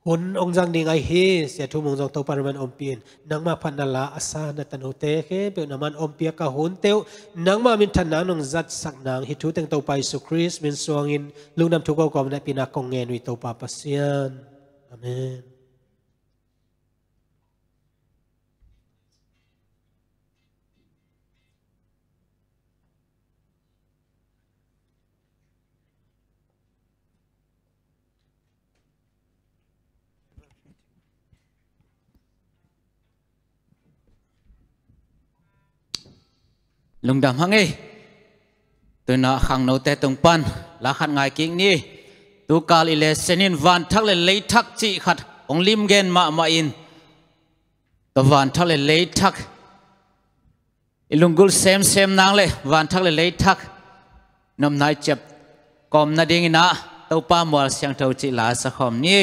hun hong zang ding ahi hi. Sia Thum Mung zong Topa nangman ompih in, nangma phatna la a sa na tanote khempeuh nangman ompih a, ka hunte uh nangma minthan nang nong zatsak nang, hih thu teng Topa Jesu Khrist min suangin lungdam thu kawkaw na pina kong ngen uh hi Topa Pasian. Amen. Lungdam hang ei. Tuna khangnote tung pan la khat ngai kik ni. Tukal i lesson in vanthak le leithak cih khat hong lim gen mahmah in, tua vanthak le leithak i lunggulh semsem nang le vanthak le leithak nopna i ciap kawm nadingin ah Topa mual siangtho cih la sa khawm ni.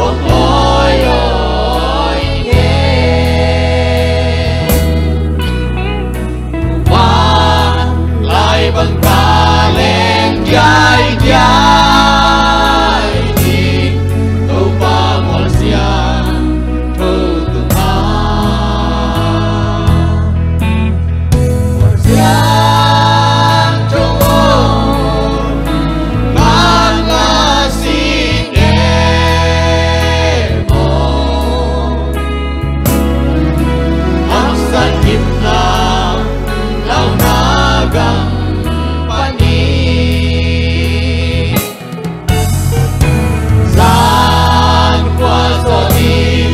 Ong oi oi nge. Van lai bang ka leng diai diai ding, Topa mual siangtho tung a. Mual siangtho aw, bang a sing e maw. Haksat gimna launa gam panin, zan khua sawt in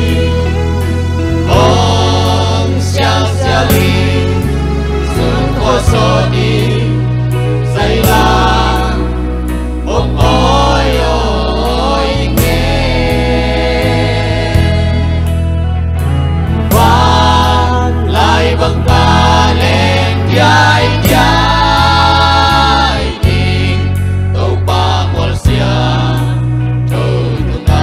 hong sialsial in, sun khua sawt in zai la. Ong oi oi nge. Van lai bang ka leng diai diai ding, Topa mual siangtho tung a.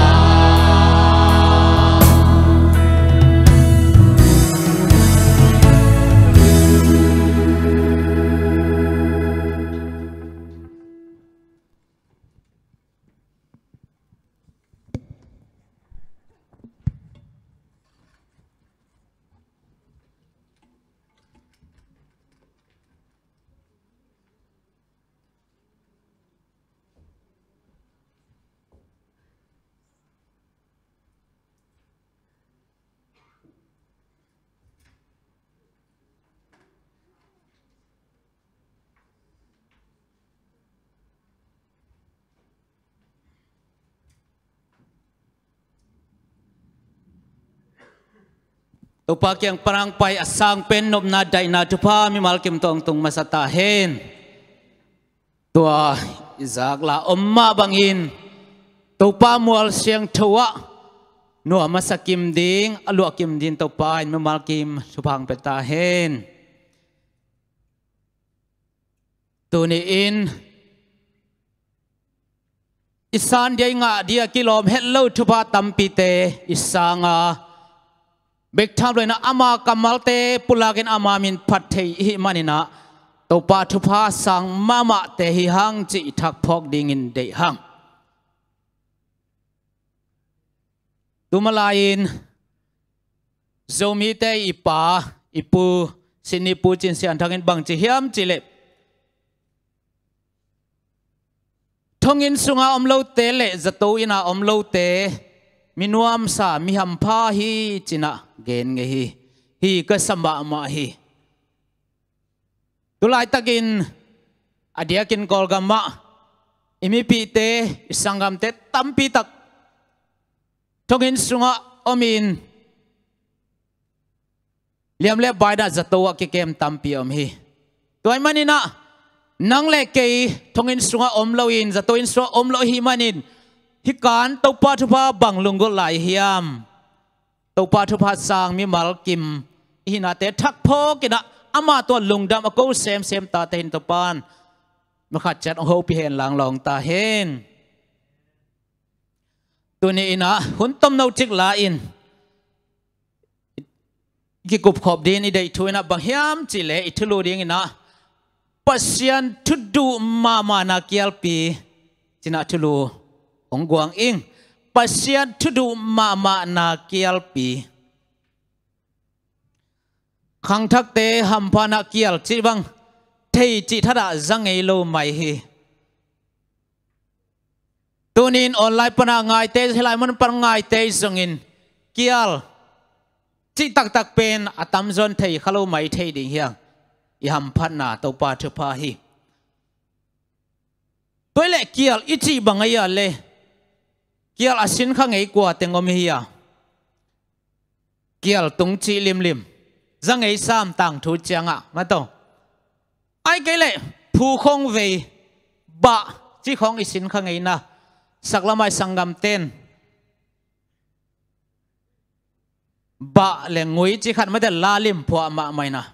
Topa kiang pan hong pai a sang pen nopna daihna thupha mimal kim tawh hong tung masa ta hen. Tua i zak la om mah bangin Topa mual siangtho ah nuam a sa kim ding, a luah kim ding Topa in mimal kim thupha hong pia ta hen. Tuni-in i san dia i ngah dia kilawm het lo thupha tampite i sang a, bek tham loin ah ama kammalte pulakin ama min phat thei i hih manin ah, Topa thupha sang mahmahte hi hang cih i thak phawk dingin deih hang. Tuma lai-in Zomite i pa, i pu, Sydney Pu Cin Sian Thang in bang ci hiam cih leh, thonginn sunga om lote le zato inn a om lote mi nuamsa, mi hampha hi ci-in ah gen ngei hi. Hi ka sa mahmah hi. Tu laitakin a diakin Kawlgam ah i mipihte, i sanggamte tampi tak thonginn sungah omin liam le bai in ah zato ah kikem tampi om hi. Tua ahih manin ah nang le kei thonginn sungah om loin, zato inn sungah om lo ahih manin, hih kan Topa thupha bang lunggulh lai hiam? Topa thupha sang mimal kim i hihnate thak phawk in ah, ama tungah lungdam a ko semsem tate hi in Topa in mi khat ciat hong hopih hen lang, lawng ta hen. Tuni-in ah hun tomno cik la-in i kikupkhop dingin i deih thu in ah bang hiam cih leh, i thulu dingin ah Pasian thuduh mahmahna kialpi ci-in ah thulu hong guang ing. Pasian thuduh mahmahna kialpi. Khangthakte hamphana kial cih bang thei cih thatah za ngei lo mai hi. Tuni-in online pana ngaite, hih lai mun pan ngaite zongin kial cih taktak pen a tamzaw in thei kha lo mai thei ding hi hang. I hamphatna Topa thupha hi. Tua ahih leh kial i cih bang ahi a leh, kial a sin kha ngei kua teng om i hi a? Kial tung cih limlim, za ngei sam tangthu ciangah, mataw. Ahih kei leh phu khawng vei, bah cih khawng i sin kha ngei na, saklamah i sanggamte'n bah le ngui cih khat mate, la limphuah mahmah in ah.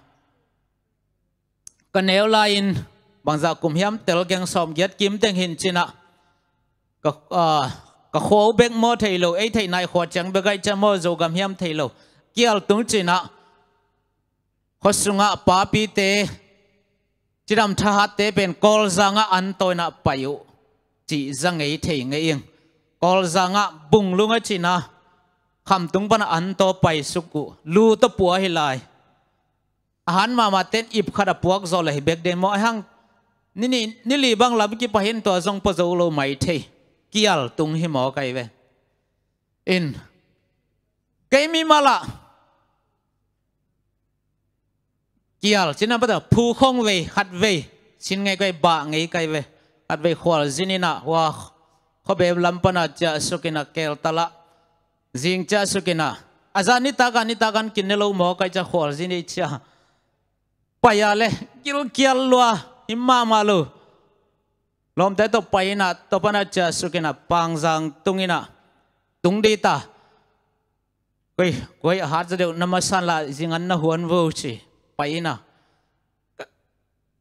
Ka neu lai-in bangzah kum hiam, tel geng sawmgiat kim teng hi in cin ah, Ka, ah, ka khua uh bek maw thei lo, ei theih nai khua ciang bek aih ciang maw, Zogam hiam thei lo. Kial tung cinah, khua sungah papite, cidam thahatte pen Kawlzangah an tawinah pai uh, cih za ngei thei ngei ing. Kawlzangah Bunglung a cinah, khamtung panah an taw pai suk uh, lu tawh pua hi lai. A han mahmah ten ip khat a puak zawh le hi bek den maw, a hang ni, ni, ni li bang lam kipahin tua zong pua zo lo mai thei. Kial tung hi maw kai ve. In, kei mimalah kial cina pata phu khong vei, khat vei, sin ngei kai, bah ngei kai ve. Khat vei khualzin inah hua khuabem lam pana ciah suk inah keltalah zing ciah suk inah, a za nitak a nitak an kin ne lo maw kai ciah khualzin i ciah. Pai a le gilkial lua, him mahmah lo. Lawmte tawh pai inah, tawh pana ciah suk inah, Pangzang tung inah, tung dita. Koi, koi a hat zaw deuh na masan lah zingan na huan vo ci. Pai inah,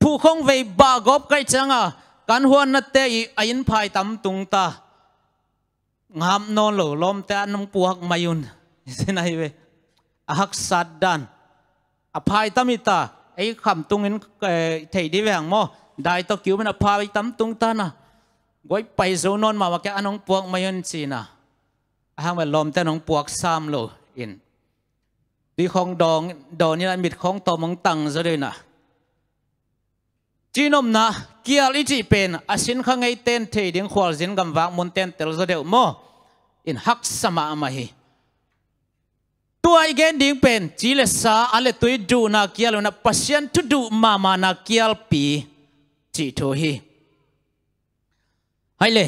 phu khong vei bah gawp kai cianga, kan huan nate i a inn phai tam tung ta. Ngap nawn lo, lawmte an hong puak mai un. Sin ahi ve. A haksat dan. A phai tam hi ta, ei khamtungin, eh, thei di veng maw. Dai tawh kiumin a phai tam tung ta na. Guai pai zo nawn mahmah kei an hong puak mai un cina. A hang ve lawmte an hong puak sam lo in. Tui khong dawng, dawn inah mit khong tawm hong tang zaw deuh inah. Cinopna, kial i cih pen a sin kha ngei ten thei ding khualzin gamvak mun ten tel zaw deuh maw. In haksa mahmah hi. Tua i gen ding pen ci le sa, an le tui duhna kial unah Pasian thu duh mahmahna kialpi cih thu hi. Hai le,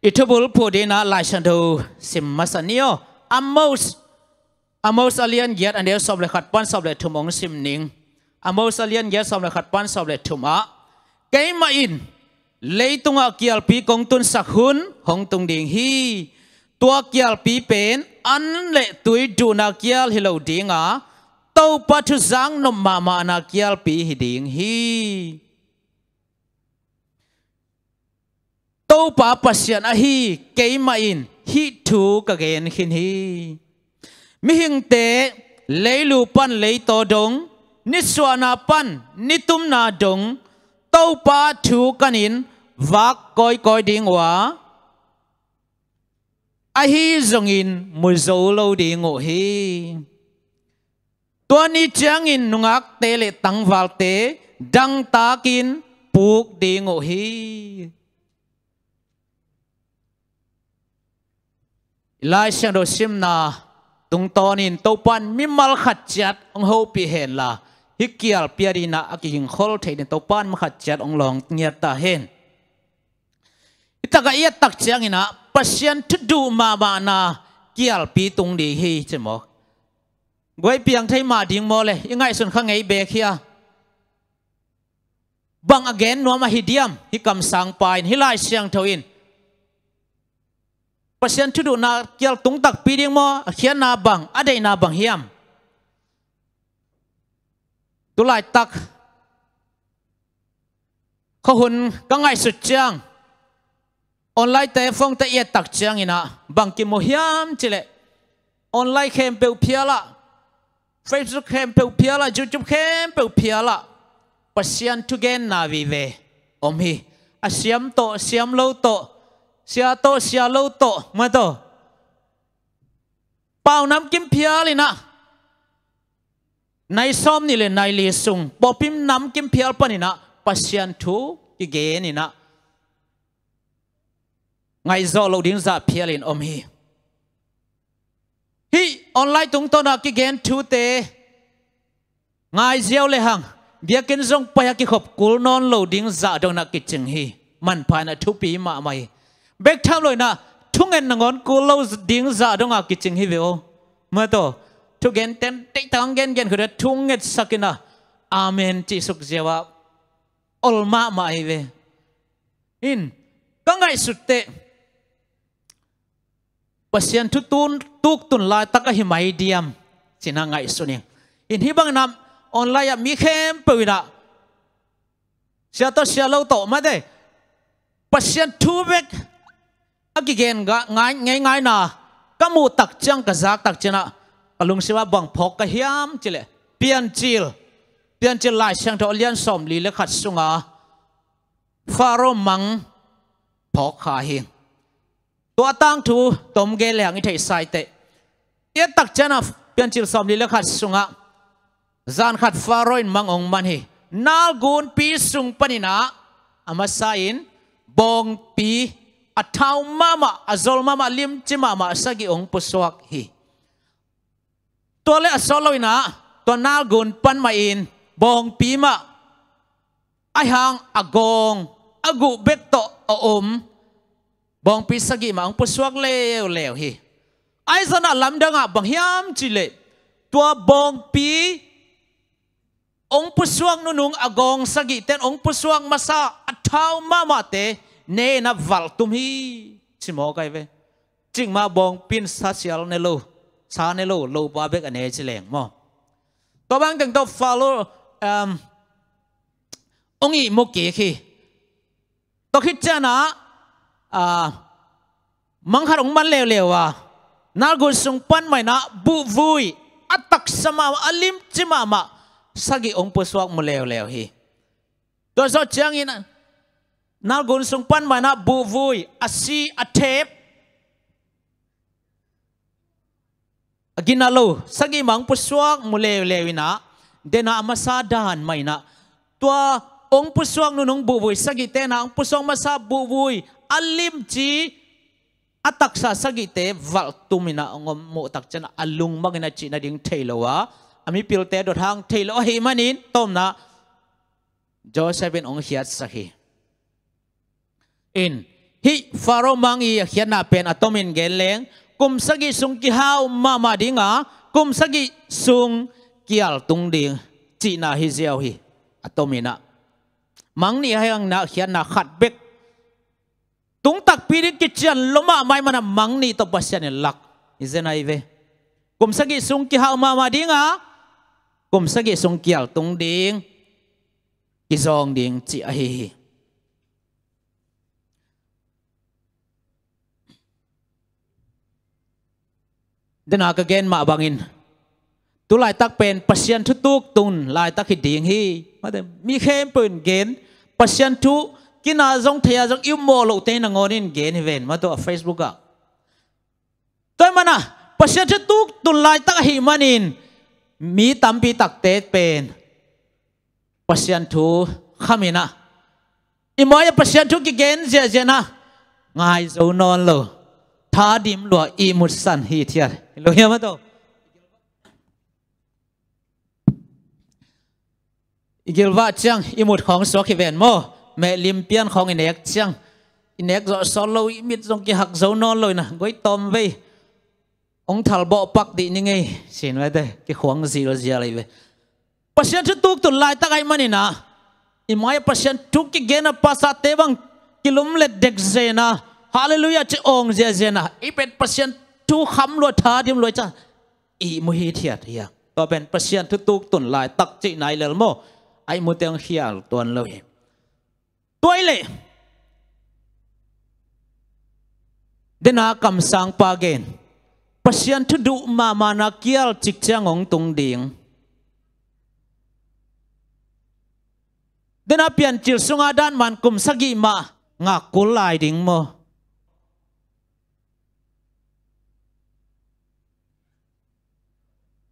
i thubul phuh dinah Lai Siangtho sim masa ni aw. Amos, Amos a lian giat a neu sawm le khat pan sawm le thum hong sim ning. Amos a lian giat sawm le khat pan sawm le thum ah, keimah in leitungah kialpi kong tunsak hun hong tung ding hi. Tua kialpi pen an le tui duhna kial hi lo dinga, Topa thuzak nop mahmahna kialpi hi ding hi. Topa Pasian ahi keimah in hih thu ka gen khin hi. Mihingte leilu pan leitaw dong, nisuahna pan nitumna dong, Topa thu kanin vak kawikawi ding uh a, ahi zongin mu zo lo ding uh hi. Tua ni ciangin nungakte le tangvalte dangtakin puk ding uh hi. Lai Siangtho simna tungtawnin Topan mimal khat ciat hong hopih henla, hih kialpi a dinah a kihingkhol thei ding Topan mimal khat ciat hong lawng ngiat ta hen. Hi takah i et tak cianginah Pasian thu duh mahmahna kialpi tung ding hi ci maw? Guai piang thei mah ding maw le, i ngaihsun kha ngei beek hi a. Bang a gen nuam ahi diam, hih kamsangpa in, hih Lai Siangtho in. Pasian thu duhna kial tung takpi ding maw, a khiatna bang, a deihna bang hiam? Tulaitak khuahun ka ngaihsut ciang, online te phone te i et tak cianginah bang kimu hiam cileh, online khempeuh phialah, Facebook khempeuh phialah, YouTube khempeuh phialah Pasian thugenna vive om hi. A siam tawh, siam lo tawh, sia tawh, sia lo tawh, mah tawh. Pau namkim phial inah, nai sawm nih le nai li sung pawlpi namkim phial paninah Pasian thu kigen inah ngaihzawh loh ding zah phialin om hi. Hih online tungtawnah kigen thute ngai ziau le hang, biakinn zong pai-a kikhop kul nawn lo ding zah donah kicing hi. Manpha inah thupi mahmah hi. Bek tham lo inah thunget nangawn kul lo ding zah dongah kicing hi ve aw. Mah tawh, thugen ten teitang gengen khudah thungetsak inah amen cihsuk ziau ah ol mahmah hi ve. In, ka ngaihsut teh Pasian thu tun, tuk tun laitak ahi mai diam, cina ngaihsun ing. In hih bangin ah online ah mi khempeuh inah sia tawh sia lo tawh mate, Pasian thu bek a kigen ga-, ngai, ngei ngaina ka muh tak ciang, ka zak tak ciangah ka lungsimah bang phawk ka hiam cileh, Piancil, Piancil Lai Siangtho a lian sawmli le khat sunga Faro mang phawk kha hi. Tua tangthu tom gen lehang i theihsa i teh. I et tak ciangah Piancil sawmli le khat sungah zan khat Faro in mang hong man hi. Nalgunpi sung paninah a masa in bawngpi a thau mahmah, a zol mahmah, limci mahmah sagih hong pusuak hi. Tua le a sawt loinah tua nalgun pan mahin bawngpi mah a hang a gawng a guh bek tawh a om bawngpi sagih mah hong pusuak leuleu hi. Ahi zongin a lamdangah bang hiam cileh, tua bawngpi hong pusuak nunung a gawng sagihte in hong pusuak masa a thau mahmahte ne-in a valh tum hi, ci mawk ahi ve. Cikmah bawngpi in sa sial ne lo, sa ne lo, lopa bek a ne ci leng maw. Tua bang teng tawh Faro, um, hong ihmu kik hi. Tua khit ciangah, ah, mang khat hong man leuleu a, nalgun sung pan mahinah buhvui a taksa mahmah, a limci mahmah sagih hong pusuak mu leuleu hi. Tua zawh ciangin nalgun sung pan mahinah buhvui a si a thep, a gina lo sagih mah hong pusuak mu leuleu inah, denah a masa dan mahinah tua hong pusuak nunung buhvui sagihte inah hong pusuak masa buhvui a limci a taksa sagihte valh tum inah hong om muh tak ciangah a lungmang inah cih nading thei lo a, a mipilte dot hang thei lo ahih manin tawmna Joseph in hong khiatsak hi. In, hih Faro mang i a khiatna pen a tomin gen leng, kum sagih sung kihau mahmah dinga, kum sagih sung kial tung ding cihna hi ziau hi. A tominah mang nih a hang inah khiatna khat bek tung takpi ding kician lo mahmah ahih manah mang nih tawh Pasian in lak hi zen ahi ve. Kum sagih sung kihau mahmah dinga, kum sagih sung kial tung ding, kizawng ding cih ahi hi. Dena ka gen mah bangin, tu laitak pen Pasian thutuk tun laitak hi ding hi. Mate, mi khempeuh in gen, Pasian thu kina zong thei-a zong i um mawh lohte in a ngawnin gen hi ven, mate, a Facebook ah. Tua ahih manah Pasian thutuk tun laitak ahih manin mi tampi takte pen Pasian thu kham inah, i mai-ah Pasian thu kigen ziahziah inah ngai zo nawn lo, thadim lua, ihmut san hithiat. Hi lo hiam, a to? I gilvah ciang ihmut khawng suak hi ven maw. Mehlim pian khawng i nek ciang, i nek zawh sawt lo, i mit zong kihak zo nawn lo inah, goi tawm vei, hong thalbawh pak dih ni ngei, sin vete, kikhuang zilzial hi ve. Pasian thutuk tun laitak ahih maninah, i mai-ah Pasian thu kigen a, pastorte bang kilumlet dek zen a, halleluiah ci awng ziahziah inah, i pen Pasian thu kham lua, thadim lua ciang ihmu hithiat hi a. Tua pen Pasian thutuk tun laitak cihna hi lel maw. A ihmute hong khial tuan lo hi. Tua hi leh, dena kamsangpa gen, Pasian thu duh mahmahna kial cik ciang hong tung ding. Dena Piancil sunga dan man kum sagih mah ngak kul lai ding maw.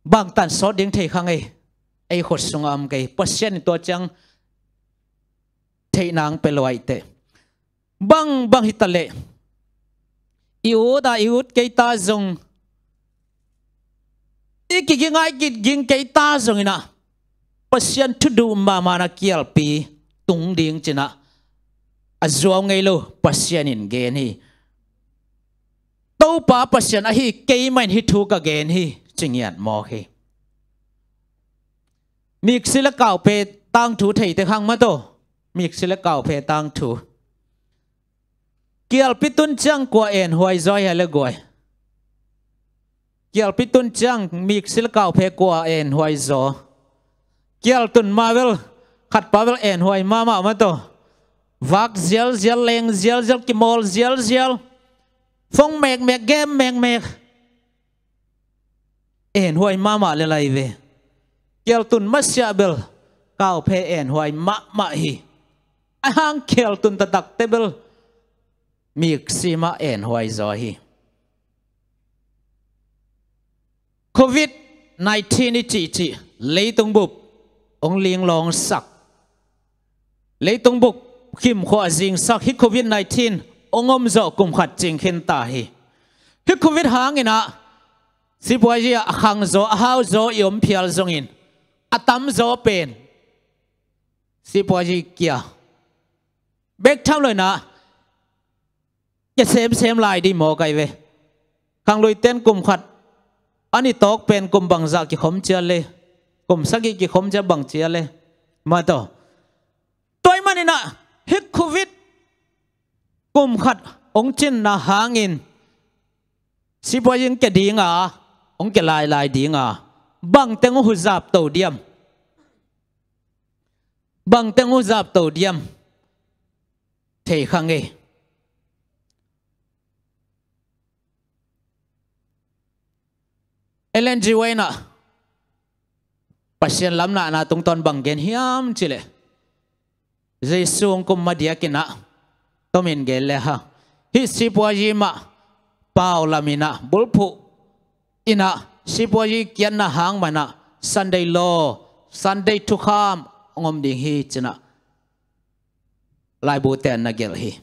Bangtan sawt ding thei kha ngei, ei khut sungah om kei, Pasian in tua ciang theihna hong pia lua hi teh. Bang bang hi taleh, i ut a i ut kei ta zong, i kiging a i kiging kei ta zong inah, Pasian thu duh mahmahna kialpi tung ding cinah a zuau ngei lo Pasian in gen hi. Topa Pasian ahi keimah in hih thu ka gen hi, ci ngiat mawk hi. Miksi le kauphe tangthu theite khang mah to. Miksi le kauphe tangthu. Kialpi tun ciang kua enhuai zaw hia le guai? Kialpi tun ciang miksi le kauphe kua enhuai zaw? Kial tun ma vel, khatpa vel enhuai mahmah mah to. Vak zialzial, leng zialzial, kimawl zialzial. Fong mekmek, game mekmek, enhuai mahmah le lai ve. Kialtun masiah bel kauphe enhuai mahmah hi. Ahang kialtun taktakte bel miksima enhuai zaw hi. Covid nineteen i cihcih leitung bup hong linglawngsak, leitung bup kimkhuah zingsak hi. Covid nineteen hong omzawh kum khat cingkhin ta hi. Hi Covid hanginah sipuazi a khangzaw a hauzaw i om phial zongin a tamzaw pen sipuazi kia bek tham loinah kia semsem lai dih maw kai ve. Khangluiten kum khat a ni tawk pen kum bangzah kikhom cia le, kum sagih kikhom cia bang cia le. Mataw. Tua ih maninah hi Covid kum khat hong cinna hangin sipuazi hong kia dinga, hong kia lailai dinga, bangteng hong huzap to diam? Bangteng hong huzap to diam? Thei kha ngei. Ellen G. White inah Pasian lamlahna tungtawn bang gen hiam cileh, Jesu hong kum madiakinah tomin gen le ha, hih sipuazi mah pau laminah bulphuh inah sipuazi kiatna hang manah Sunday law, Sunday thukham hong om ding hi cinah laibu ten na gelh hi.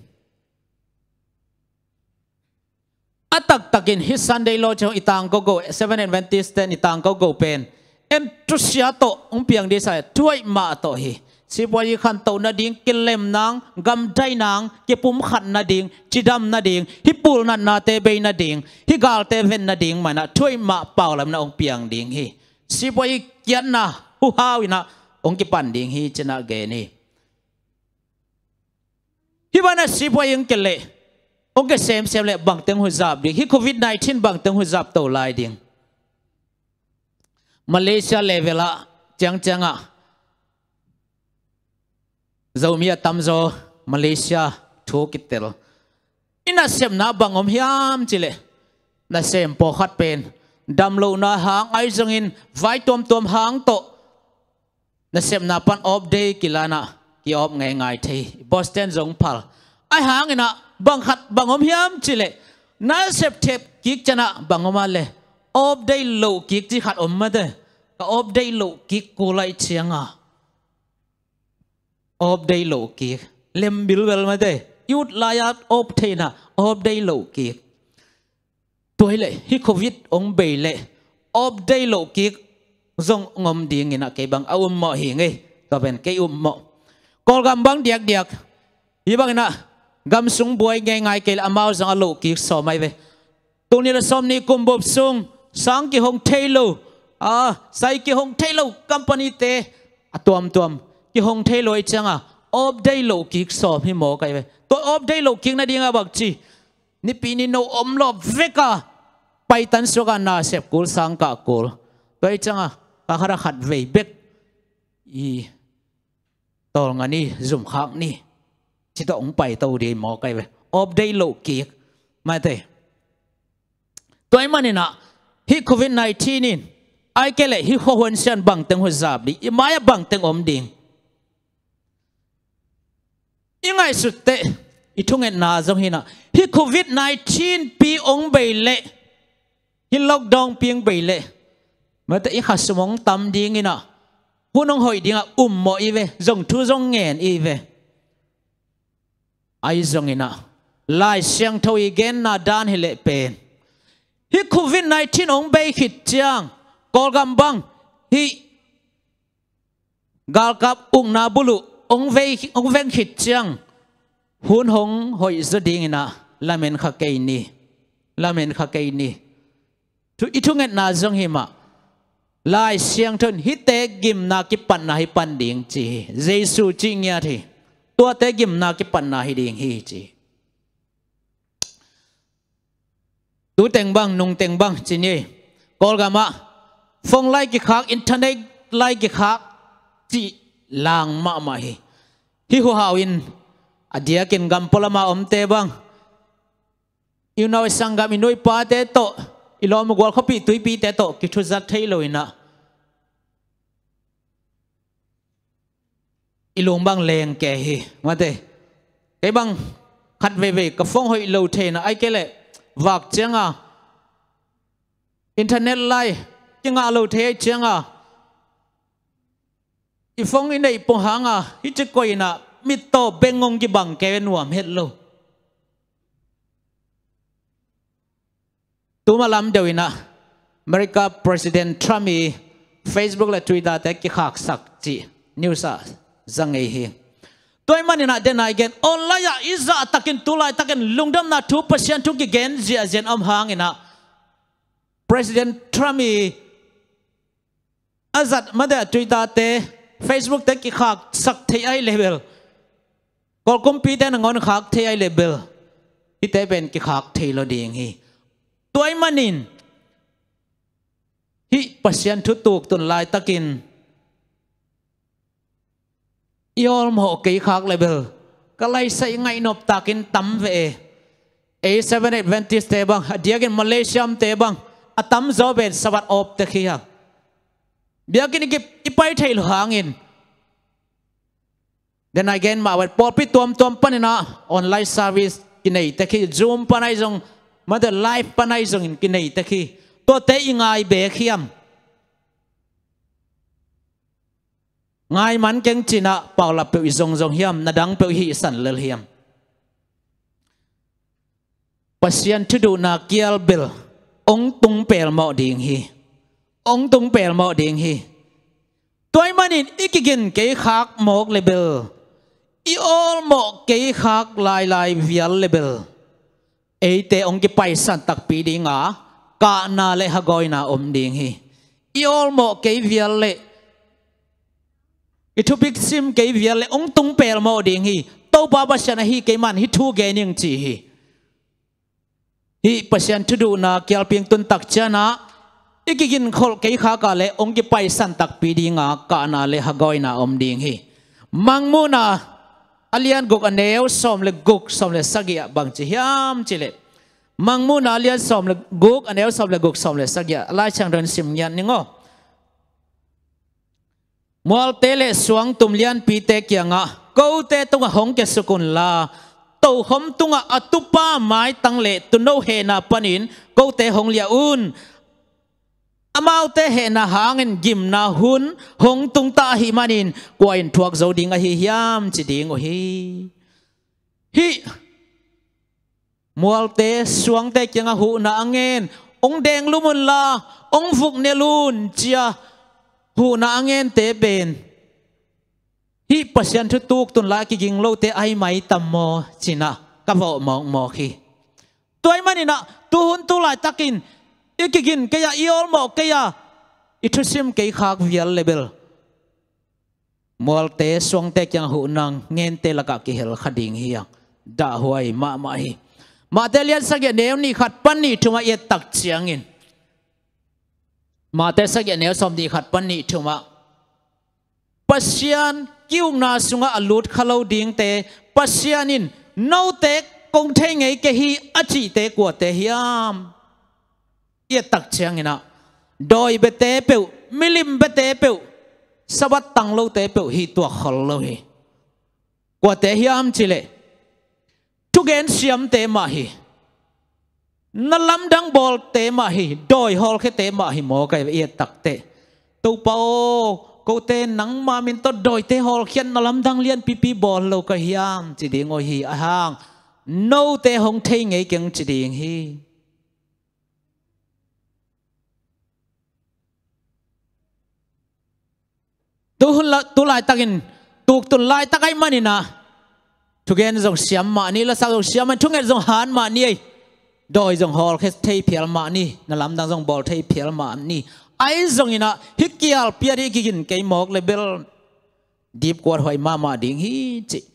A taktakin hih Sunday law ciang i tangko go, Seven Adventist ten i tangko go pen en thusia tawh hong piang dih sa, thuaih mah tawh hi. Sipuazi khantoh nading, kilem nang, gamdaih nang, kipumkhat nading, cidam nading, hih pulnatnate bei nading, hih galte ven nading manah thuaih mah pau laminah hong piang ding hi. Sipuazi kiatna huhau inah hong kipan ding hi cinah gen hi. Hih banah sipuazi hong kia leh, hong kia semsem leh bangteng huzap ding? Hih Covid nineteen bangteng huzap to lai ding? Malaysia level ah ciangciangah Zomi a tamzaw Malaysia thu kitel. I nasepna bang om hiam cileh, nasem pawlkhat pen damlohna hang ahi zongin vai tuamtuam hang tawh nasepna pan off day kilanah ki-off ngeingai thei. Boston zong phal. Ahi hanginah bang khat bang om hiam cileh, nasep thep kik cianah bang om a le, off day loh kik ci khat om mate. Ka off day loh kik kul aih cianga off day loh kik, lem bilbel mate. Youth lai-at off theihna, off day loh kik. Tua hileh hih Covid hong bei leh off day loh kik zong hong om dinginah kei bang a ummawh hi ngei. Tua pen kei ummawh. Kawlgam bang diakdiak hih banginah gamsung buai ngeingai kei leh amau zong a loh kik sawm ahi ve. Tul nih le sawm nih kum bup sung sang kihong thei lo, a, sai kihong thei lo, company-te a tuamtuam kihong thei lo aih cianga off day loh kik sawm hi maw kai ve. Tua off day loh kik nadinga bang ci, nipi ni no om lawp veka paitan suaka nasep kul, sangkah kul. Tua aih cianga ka khara khat vei bek i tawlnga ni, zumkhak ni, citawh hong paito dih maw kai ve. Off day loh kik mate. Tua ih maninah hih Covid nineteen in ai kei leh hih khuahuan sian bangteng huzap dih, i mai-ah bangteng om ding? I ngaihsutteh, i thungetna zong hinah hih Covid nineteen pi hong bei leh, hih lockdown pi hong bei leh, mate, i khasum hong tam dinginah hun hong hoih dingah ummawh i ve, zong thu zong ngen i ve. Ahi zonginah Lai Siangtho i genna dan hileh pen hih Covid nineteen hong bei khit ciang Kawlgam bang hih galkap ukna buluh hong vei, hong veng khit ciang hun hong hoih zaw dinginah lamen kha kei ni. Lamen kha kei ni. Thu, i thungetna zong hi mah. Lai Siangtho in hihte gimna kipatna hi pan ding ci hi. Jesu cih ngiat hi. Tuate gimna kipatna hi ding hi ci hi. Tuteng bang, nungteng bang ci ni. Kawlgamah phone lai kikhak, internet lai kikhak cih lang mahmah hi. Hih huhau in a diakin gam pualama omte bang i unau i sanggam, i nu i pate tawh, i lawm i gual, khuapi tuipite tawh kithuzat thei lo in ah, i lung bang leng kei hi. Mate, kei bang khat veivei ka phone hoih lo thei in ah, ahih kei leh vak ciang a internet lai kingah lo thei ahih ciang a, i phone i neih pong hang a, hih ci koih in ah mittaw beng hong kibang kei, nuam het lo. Tuma lam deuh in ah America President Trump i Facebook le Twitter te kikhaksak cih news ah za ngei hi. Tua ahih manin ah, den a i gen, online ah i zahtakin, tu laitakin lungdamna thu, Pasian thu kigen ziahziah a om hang in ah, President Trump i a zat, mate, a Twitter te, Facebook te kikhaksak thei ahih leh bel, Kawl kumpite nangawn khak thei ahih leh bel, hihte pen kikhak thei lo ding hi. Tua ahih manin hih Pasian thu tuktun laitakin i awlmawh kei khak leh bel, ka laisa i ngaihnop takin tam ve e. Ei Seventh Adventist te bang, a diakin Malaysia te bang, a tamzaw pen Sabbath awp tek hi a. Biakinn i ki, i pai theih loh hangin, den a i gen mah bang, pawlpi tuamtuam panin ah online service kinei tek hi, Zoom pan ahi zong, mate, live pan ahi zongin kinei tek hi. Tuate i ngai beek hiam? Ngai man keng ci-in ah paulap peuh i zongzong hiam, na dang peuh i hihsan lel hiam? Pasian thuduhna kial bel hong tung pelmawh ding hi. Hong tung pelmawh ding hi. Tua ahih manin i kigin kei khak mawk leh bel, i awlmawh kei khak lailai vial leh bel, eite hong kipaisan takpi ding a, kahna le hagawina om ding hi. I awlmawh kei vial leh, i thupi sim kei vial leh hong tung pelmawh ding hi. Topa Pasian ahi keimah in hih thu gen ing ci hi. Hih Pasian thuduhna kial piang tun tak ciang ah, i kiginkholh kei khak a leh hong kipaisan takpi ding a, kahna le hagawina om ding hi. Mangmuhna a lian guk, a neu sawm le guk, sawm le sagih ah bang ci hiam cih leh, Mangmuhna a lian sawm le guk, a neu sawm le guk, sawm le sagih ah, Lai Siangtho in sim ngiat ning aw. Mualte le suangtum lianpite kiangah, kote tungah hong kiasuk unla, tokhom tungah a tupa maitang le tuuno hehna panin kote hong liah un. Amaute hehna hangin gimna hun hong tungta ahih manin, kua in thuak zo ding ahi hiam, ci ding uh hi. Hih mualte, suangte kiangah huhna a ngen, hong denglum unla, hong vuknel un, ci-a huhna a ngente pen, hih Pasian thu tuktun lai a kiging lote ahi mai tam maw, ci-in ah ka vawh mawkmawk hi. Tua ahih manin ah, tuhun tu laitakin i kigin kei a, i awlmawh kei a, i thusim kei khak vial leh bel, mualte, suangte kiang huhna ngente lakah kihel kha ding hi a, dahhuai mahmah hi. Mate lian sagih, neu nih khat pan nih thumah i et tak ciangin, Mate sagih, neu sawm nih khat pan nih thumah, Pasian ki-ukna sungah a lut kha lo dingte, Pasian in, note kong thei ngei kei hi, a cihte kuate hiam? I et tak ciangin ah, dawi biate peuh, milim biate peuh, Sabbath tang lote peuh hi tuak khol lo hi. Kuate hiam cih leh, thugen siamte mah hi. Na lamdang bawlte mah hi, dawi hawlkhiate mah hi maw, ka i et tak teh. Topa aw, kote nangma min tawh dawite hawlkhia in, na lamdang lianpipi bawl lo ka hiam, ci ding uh hi. Ahang, note hong thei ngei keng, ci ding hi. Tu hun la, tu laitakin, tuktun laitak ahih manin ah, thugen zong siam mah ni, lasak zong siam mah ni, thunget zong han mah ni ei. Dawi zong hawlkhia thei phial mah ni, na lamdang zong bawl thei phial mah ni. Ahi zongin ah, hih kialpi a ding i kigin kei mawk leh bel, dipkuathuai mahmah ding hi, cih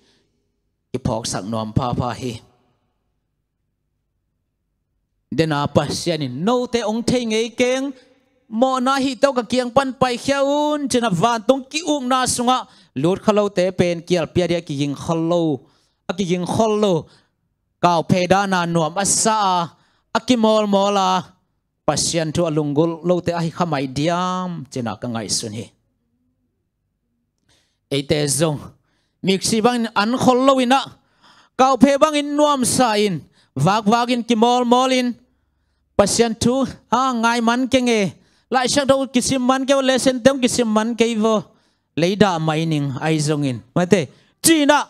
kiphawksak nuam phapha hi. Dena Pasian in, note hong thei ngei keng, mawhna hih tawh ka kiang pan paikhia un, ci-in ah vantung ki-ukna sungah lut kha lote pen kialpi a ding a kiging khol lo, a kiging khol lo. Kauphe dana nuam a sa a, a kimawlmawl a, Pasian thu a lunggulh lote ahi kha mai diam ci-in ah ka ngaihsun hi. Eite zong miksi bangin an khol lo-in ah, kauphe bangin nuamsa in, vakvak in, kimawlmawl in, Pasian thu a ngai man keng e, Laisiangtho kisim man kei vo, lesson teng kisim man kei vo, leidah mai ning ahi zongin, mate, ci-in ah,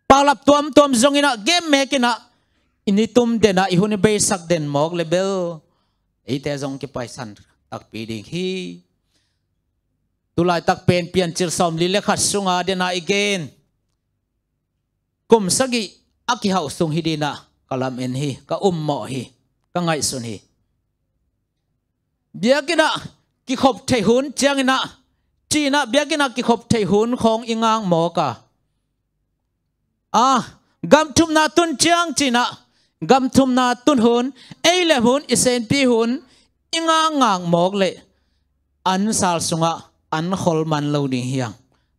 paulap tuamtuam zongin ah, gemmek in ah, i nitum den ah, i hun i beisak den mawk le bel, eite zong kipaisan takpi ding hi. Tulaitak pen Piancil sawmli le khat sunga den ah i gen, kum sagih a kihauh sung hi ding in ah ka lamen hi, ka ummawh hi, ka ngaihsun hi. Biakinn ah kikhop theih hun ciangin ah, ci-in ah, biakinn ah kikhop theih hun khawng i ngak mawk a, a, gam thumna tun ciang ci-in ah, gam thumna tun hun, ei lem hun, i senpi hun i ngakngak mawk leh, an sal sungah an khol man lo ding hi hang.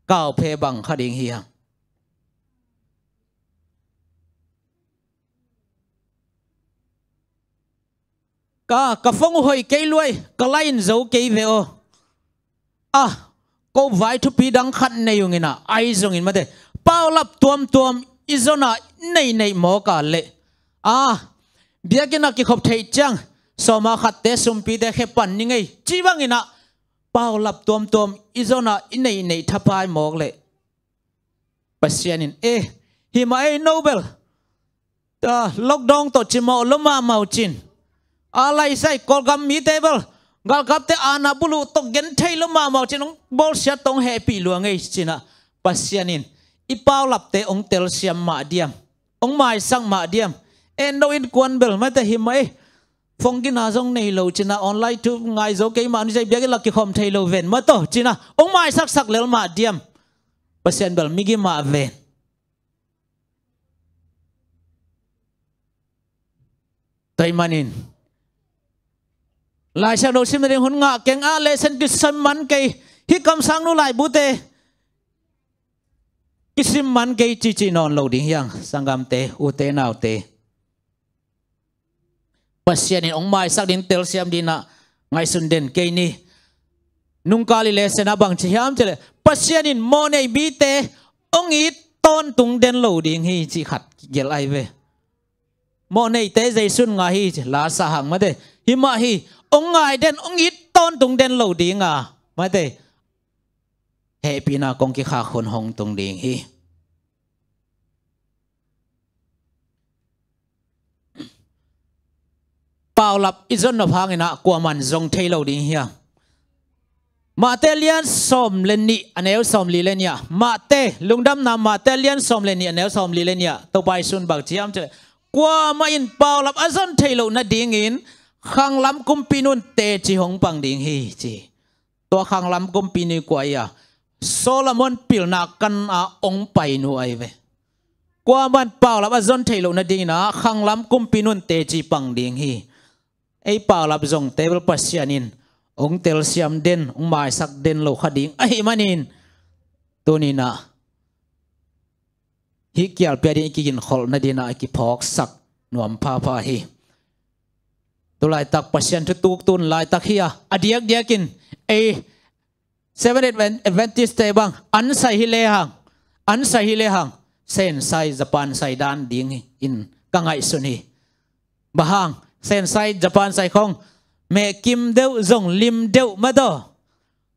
Kauphe bang kha ding hi hang. Ka, ka phone uh hoih kei luai, ka line zo kei ve aw. A, ko vai thupi dang khat nei ung in ah, ahi zongin, mate, paulap tuamtuam i zon a i neihneih mawk a leh, a, biakinn ah kikhop theih ciang, sawma khatte, sumpite khe pan ning ei, ci bangin ah, paulap tuamtuam i zon a i neihneih thapai mawk leh, Pasian in, e, hi mah ei, no bel, a, lockdown tawh cimawh lo mahmah uh cin, a, laisai Kawlgam mite bel, galkapte aana buluh tawh genthei lo mahmah uh cin, hong bawlsiat tawh hong hehpih lua ngei ci-in ah, Pasian in i paulapte hong telsiam mah diam, hong maisak mah diam? En lo innkuan bel, mate, hi mah ei, phone gina zong nei lo ci-in ah, online thu ngai zo kei mah, nizai biakinn lak kikhawm thei lo ven, mate, ci-in ah, hong maisaksak lel mah diam? Pasian bel migi mah ven. Tua ahih manin, Laisiangtho sim nading hun ngah keng a, lesson kisim man kei, hih kamsangnu laibute kisim man kei, cici nawn lo ding hi hang, sanggamte, ute naute. Pasian in hong maisak ding, telsiam ding in ah ngaihsun den kei ni. Nungkal i lesson ah bang ci hiam cih leh, Pasian in mawhnei mite hong it tawntung den lo ding hi, cih khat kigelh ahi ve. Mawhneite Jesu in ngai hi, ci, la sa hang, mate. Hi mah hi, hong ngai den, hong it tawntung den lo ding a, mate, hehpihna kong kikhak hun hong tung ding hi. Paulap i zon nop hangin ah kuaman zong thei lo ding hi hang. Mate lian sawm le nih, a neu sawmli le nih ah. Mate, Lungdamna Mate lian sawm le nih, a neu sawmli le nih ah, Topa Jesu in bang ci hiam cih leh, kuamah in paulap a zon theih loh nadingin khanglam kumpi nun teci hong pang ding hi, ci. Tua khanglam kumpi nun kua hi a, Solomon pilna kan a hong pai nu ahi ve. Kuamah in paulap a zon theih loh nadingin ah khanglam kumpi nun teci pang ding hi. Ei paulap zongte bel Pasian in hong telsiam den, hong maisak den lo kha ding ahih manin, tuni-in ah hih kialpi ading i kiginkholh nadingin ah i kiphawksak nuam phapha hi. Tulaitak Pasian thu tuktu laitak hi a, a diakdiakin ei Seventh Advent, Adventist-te bang an sai hi lehang, an sai hi lehang, Sensai, Japan sai dan ding hi in ka ngaihsun hi. Bang hang, Sensai, Japan sai khong meh kim deuh, zong lim deuh mah tawh.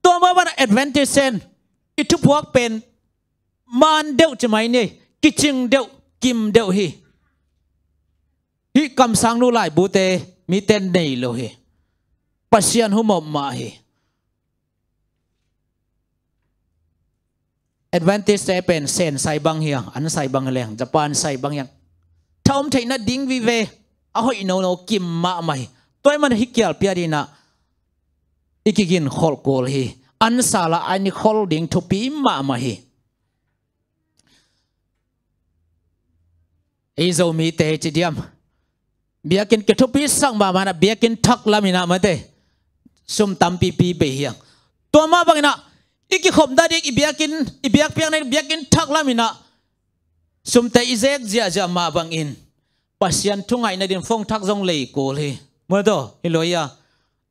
Tua mah bang Adventist-te'n i thuphuak pen man deuh ci mai ni, kicing deuh, kim deuh hi. Hih kamsangnu laibute mite nei lo hi. Pasian humop mah hi. Adventist-te pen Sensai bang hi hang, an sai bang hi lehang, Japan sai bang hi hang, thaum theih nading vive, a hoih nono, kim mahmah hi. Tua ahih manin hih kialpi adingin ah i kiginkholh kul hi. An sal ah an i khol ding thupi mahmah hi. Ei Zomite ci diam, biakinn kithupisak mahmah in ah, biakinn thak lamin ah, mate, sum tampipi bei hi hang. Tua mah bangin ah i kikhop nading, i biakinn, i biakpiak nading biakinn thak lamin ah sumte i zek ziahziah mah bangin, Pasian thu ngaihna ding phone thak zong lei kul hi. Mawtaw, hi lo ia.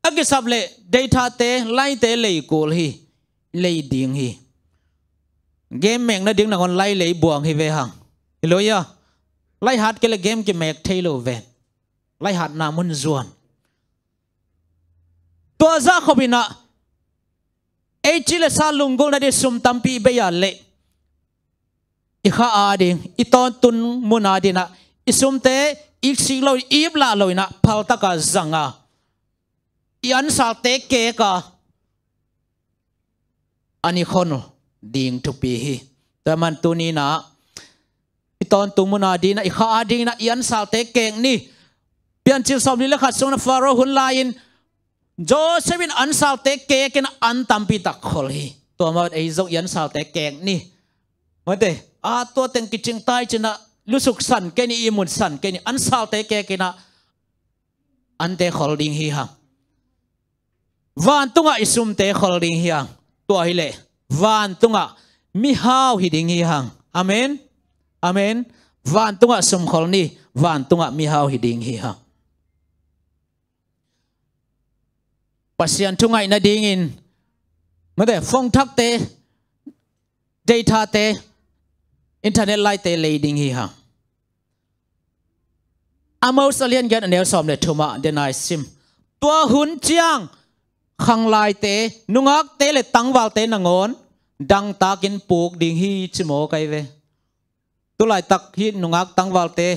A kisap leh data te, line te lei kul hi. Lei ding hi. Game mekna ding nangawn line lei buang hi ve hang. Hi lo ia. Line hat kei leh game kimek thei lo ve. Line hatna mun zuan. Tua zah khop in ah, ei ci le sa lunggulhna ding sum tampi bei a leh, i kha a ding, i tawntung mun a ding ah, i sumte i sik lo, i ip lah lo in ah, phaltak a zang a, i ansalte kek a, an i khol ding thupi hi. Tua man tuni in ah, i tawntung mun a ding ah, i kha a ding ah, i ansalte kek ni. Piancil sawmli le khat sungah Faro hun lai-in Joseph in ansalte kek in an tampi tak khol hi. Tua mah ei zong i ansalte kek ni. Mawtaw, a tua teng kicing tai ci-in ah, lusuk san kei ni, ihmut san kei ni, ansalte kek in ah ante khol ding hi hang. Vantungah i sumte khol ding hi hang. Tua hi leh vantungah mihau hi ding hi hang. Amen. Amen. Vantungah sum khol ni, vantungah mihau hi ding hi hang. Pasian thu ngaihna dingin, mawtaw, phone thakte, data te, internet line te lei ding hi hang. Amos a lian giat, a neu sawm le thum ah, den a i sim. Tua hun ciang khanglaite, nungakte le tangvalte nangawn dangtakin puk ding hi, ci mawk ahi ve. Tulaitak hih nungak tangvalte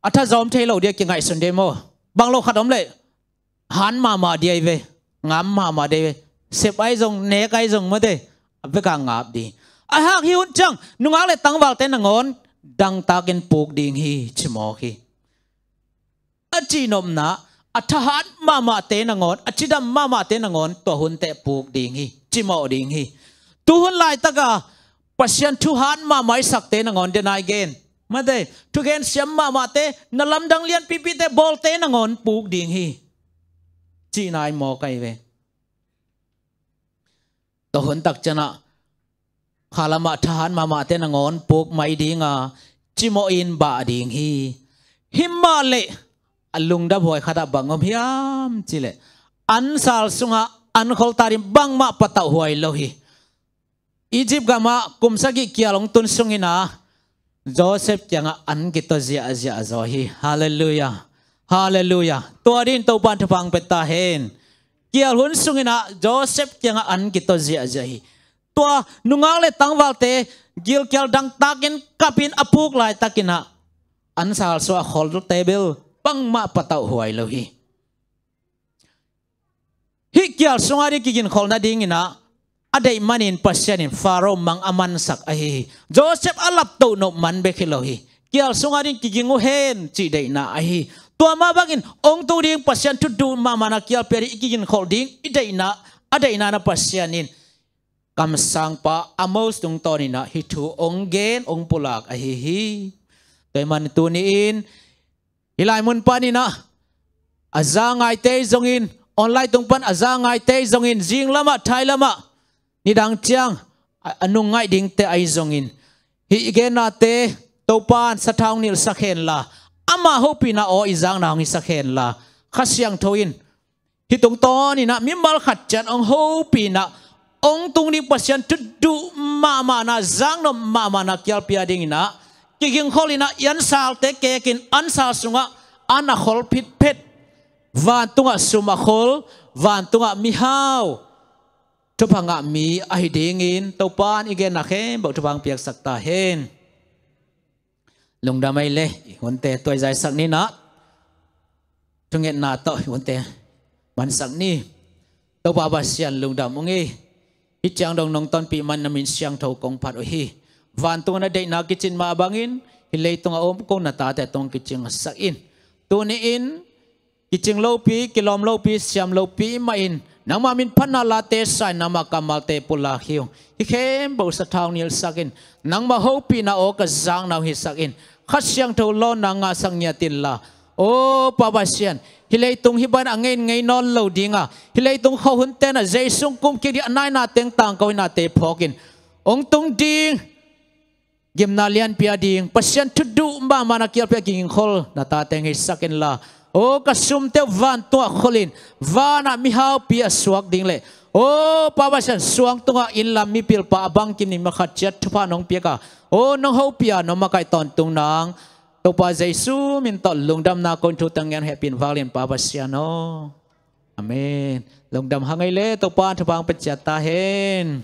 a thazawm thei lo dia kingaihsun dia maw? Bang lo khat om leh han mahmah dia hi ve. Ngam mahmah dia hi ve. Sep ahi zong, nek ahi zong, mawtaw, a vek a ngap ding. A hak hih hun ciang nungak le tangvalte nangawn dangtakin puk ding hi, ci mawk hi. A cihnopna, a thahat mahmahte nangawn, a cidam mahmahte nangawn tua hun teh puk ding hi, cimawh ding hi. Tu hun laitak a Pasian thu hat mahmah i sakte nangawn, den a i gen, mawtaw, thugen siam mahmahte, na lamdang lianpipite bawlte nangawn puk ding hi, cihna i mawk ahi ve. Tua hun tak ciang ah kha lam ah thahat mahmahte nangawn puk mai ding a, cimawh in bah ding hi. Himah leh a lungdam huai khat ah bang om hiam cih leh, ansal sungah an khol ta ding, bangmah patauh huai lo hi. Egypt gam ah kum sagih kial hong tun sungin ah Joseph kiangah an kitaw ziahziah zaw hi. Halleluiah. Halleluiah. Tua dingin Topa'n thupha hong pia ta hen. Kial hun sungin ah Joseph kiangah an kitaw ziahziah hi. Tua nungak le tangvalte gilkial dangtakin kapin a puk laitakin ah ansal sungah kholte bel bangmah patauh huai lo hi. Hih kial sungah ding kiginkholhna dingin ah a deih manin Pasian in Faro mang a mansak ahi hi. Joseph a laptoh nop man bek hi lo hi. Kial sungah ding kiging uh hen cih deihna ahi hi. Tua mah bangin hong tung ding Pasian thu duh mahmahna kialpi a ding i kiginkholh ding i deihna, a deihna na Pasian in kamsangpa Amos tungtawnin ah hih thu hong gen, hong pulak ahi hi. Tua ahih manin tuni-in hih lai mun panin ah a za ngaite zongin, online tung pan a za ngaite zongin, zing lamah, thai lamah, nidang ciang a, a nung ngaih dingte ahi zongin, hih i gennate Topa'n sathau hong nilhsak henla, ama hopihna aw i zakna hong hisak henla, Kha Siangtho in hih tungtawnin ah mimal khat ciat hong hopihna, hong tung ding Pasian thu duh mahmahna, zaknop mahmahna kialpi a dingin ah kigingkholhin ah i ansalte kekin ansal sungah an a khol phitphet, vantungah sum a khol, vantungah mihau, thupha ngah mi ahi dingin Topa'n i genna khempeuh thupha hong piaksak ta hen. Lungdam ei le, i hunte tua i zaisak ni in ah, thungetna tawh i hunte mansak ni. Topa Pasian, lungdam ung ei. Hih ciang dong nong tonpih man na min siangtho kong phat uh hi. Vantung na deihna kicin mah bangin hih leitungah om kong na tate tawh kicingsak in. Tuni-in kicing lopi, kilawm lopi, siam lopi mah in nangmah min phatna late sa in, nangmah kammalte pulak hi ung. Hih khempeuh sathau nilhsak in, nangmah hopihna aw ka zakna hong hisak in, Kha Siangtho lawnna ngahsak ngiat inla, aw Pa Pasian, hih leitung hih bangin a ngeingei nawn lo ding a, hih leitung khuahun ten ah Jesu hong kumkik ding a nainate tangko innate phawk in, hong tung ding gimna lianpi a ding, Pasian thu duh mahmah na kialpi a gingkhol na tate hong hisak inla, aw ka sumte uh vantungah kholh in, vanah mihaupi a suak ding le, aw Pa Pasian, suang tungah inn lam mipilpa a bangkim ni makhat ciat thupha nong piak a, aw nong hopih a nong makaih tawntung nang, Topa Jesu min tawh lungdamna kong thu tang ngen, hehpih in vak lian Pa Pasian aw. Amen. Lungdam hang ei le, Topa thupha hong pia ciat ta hen.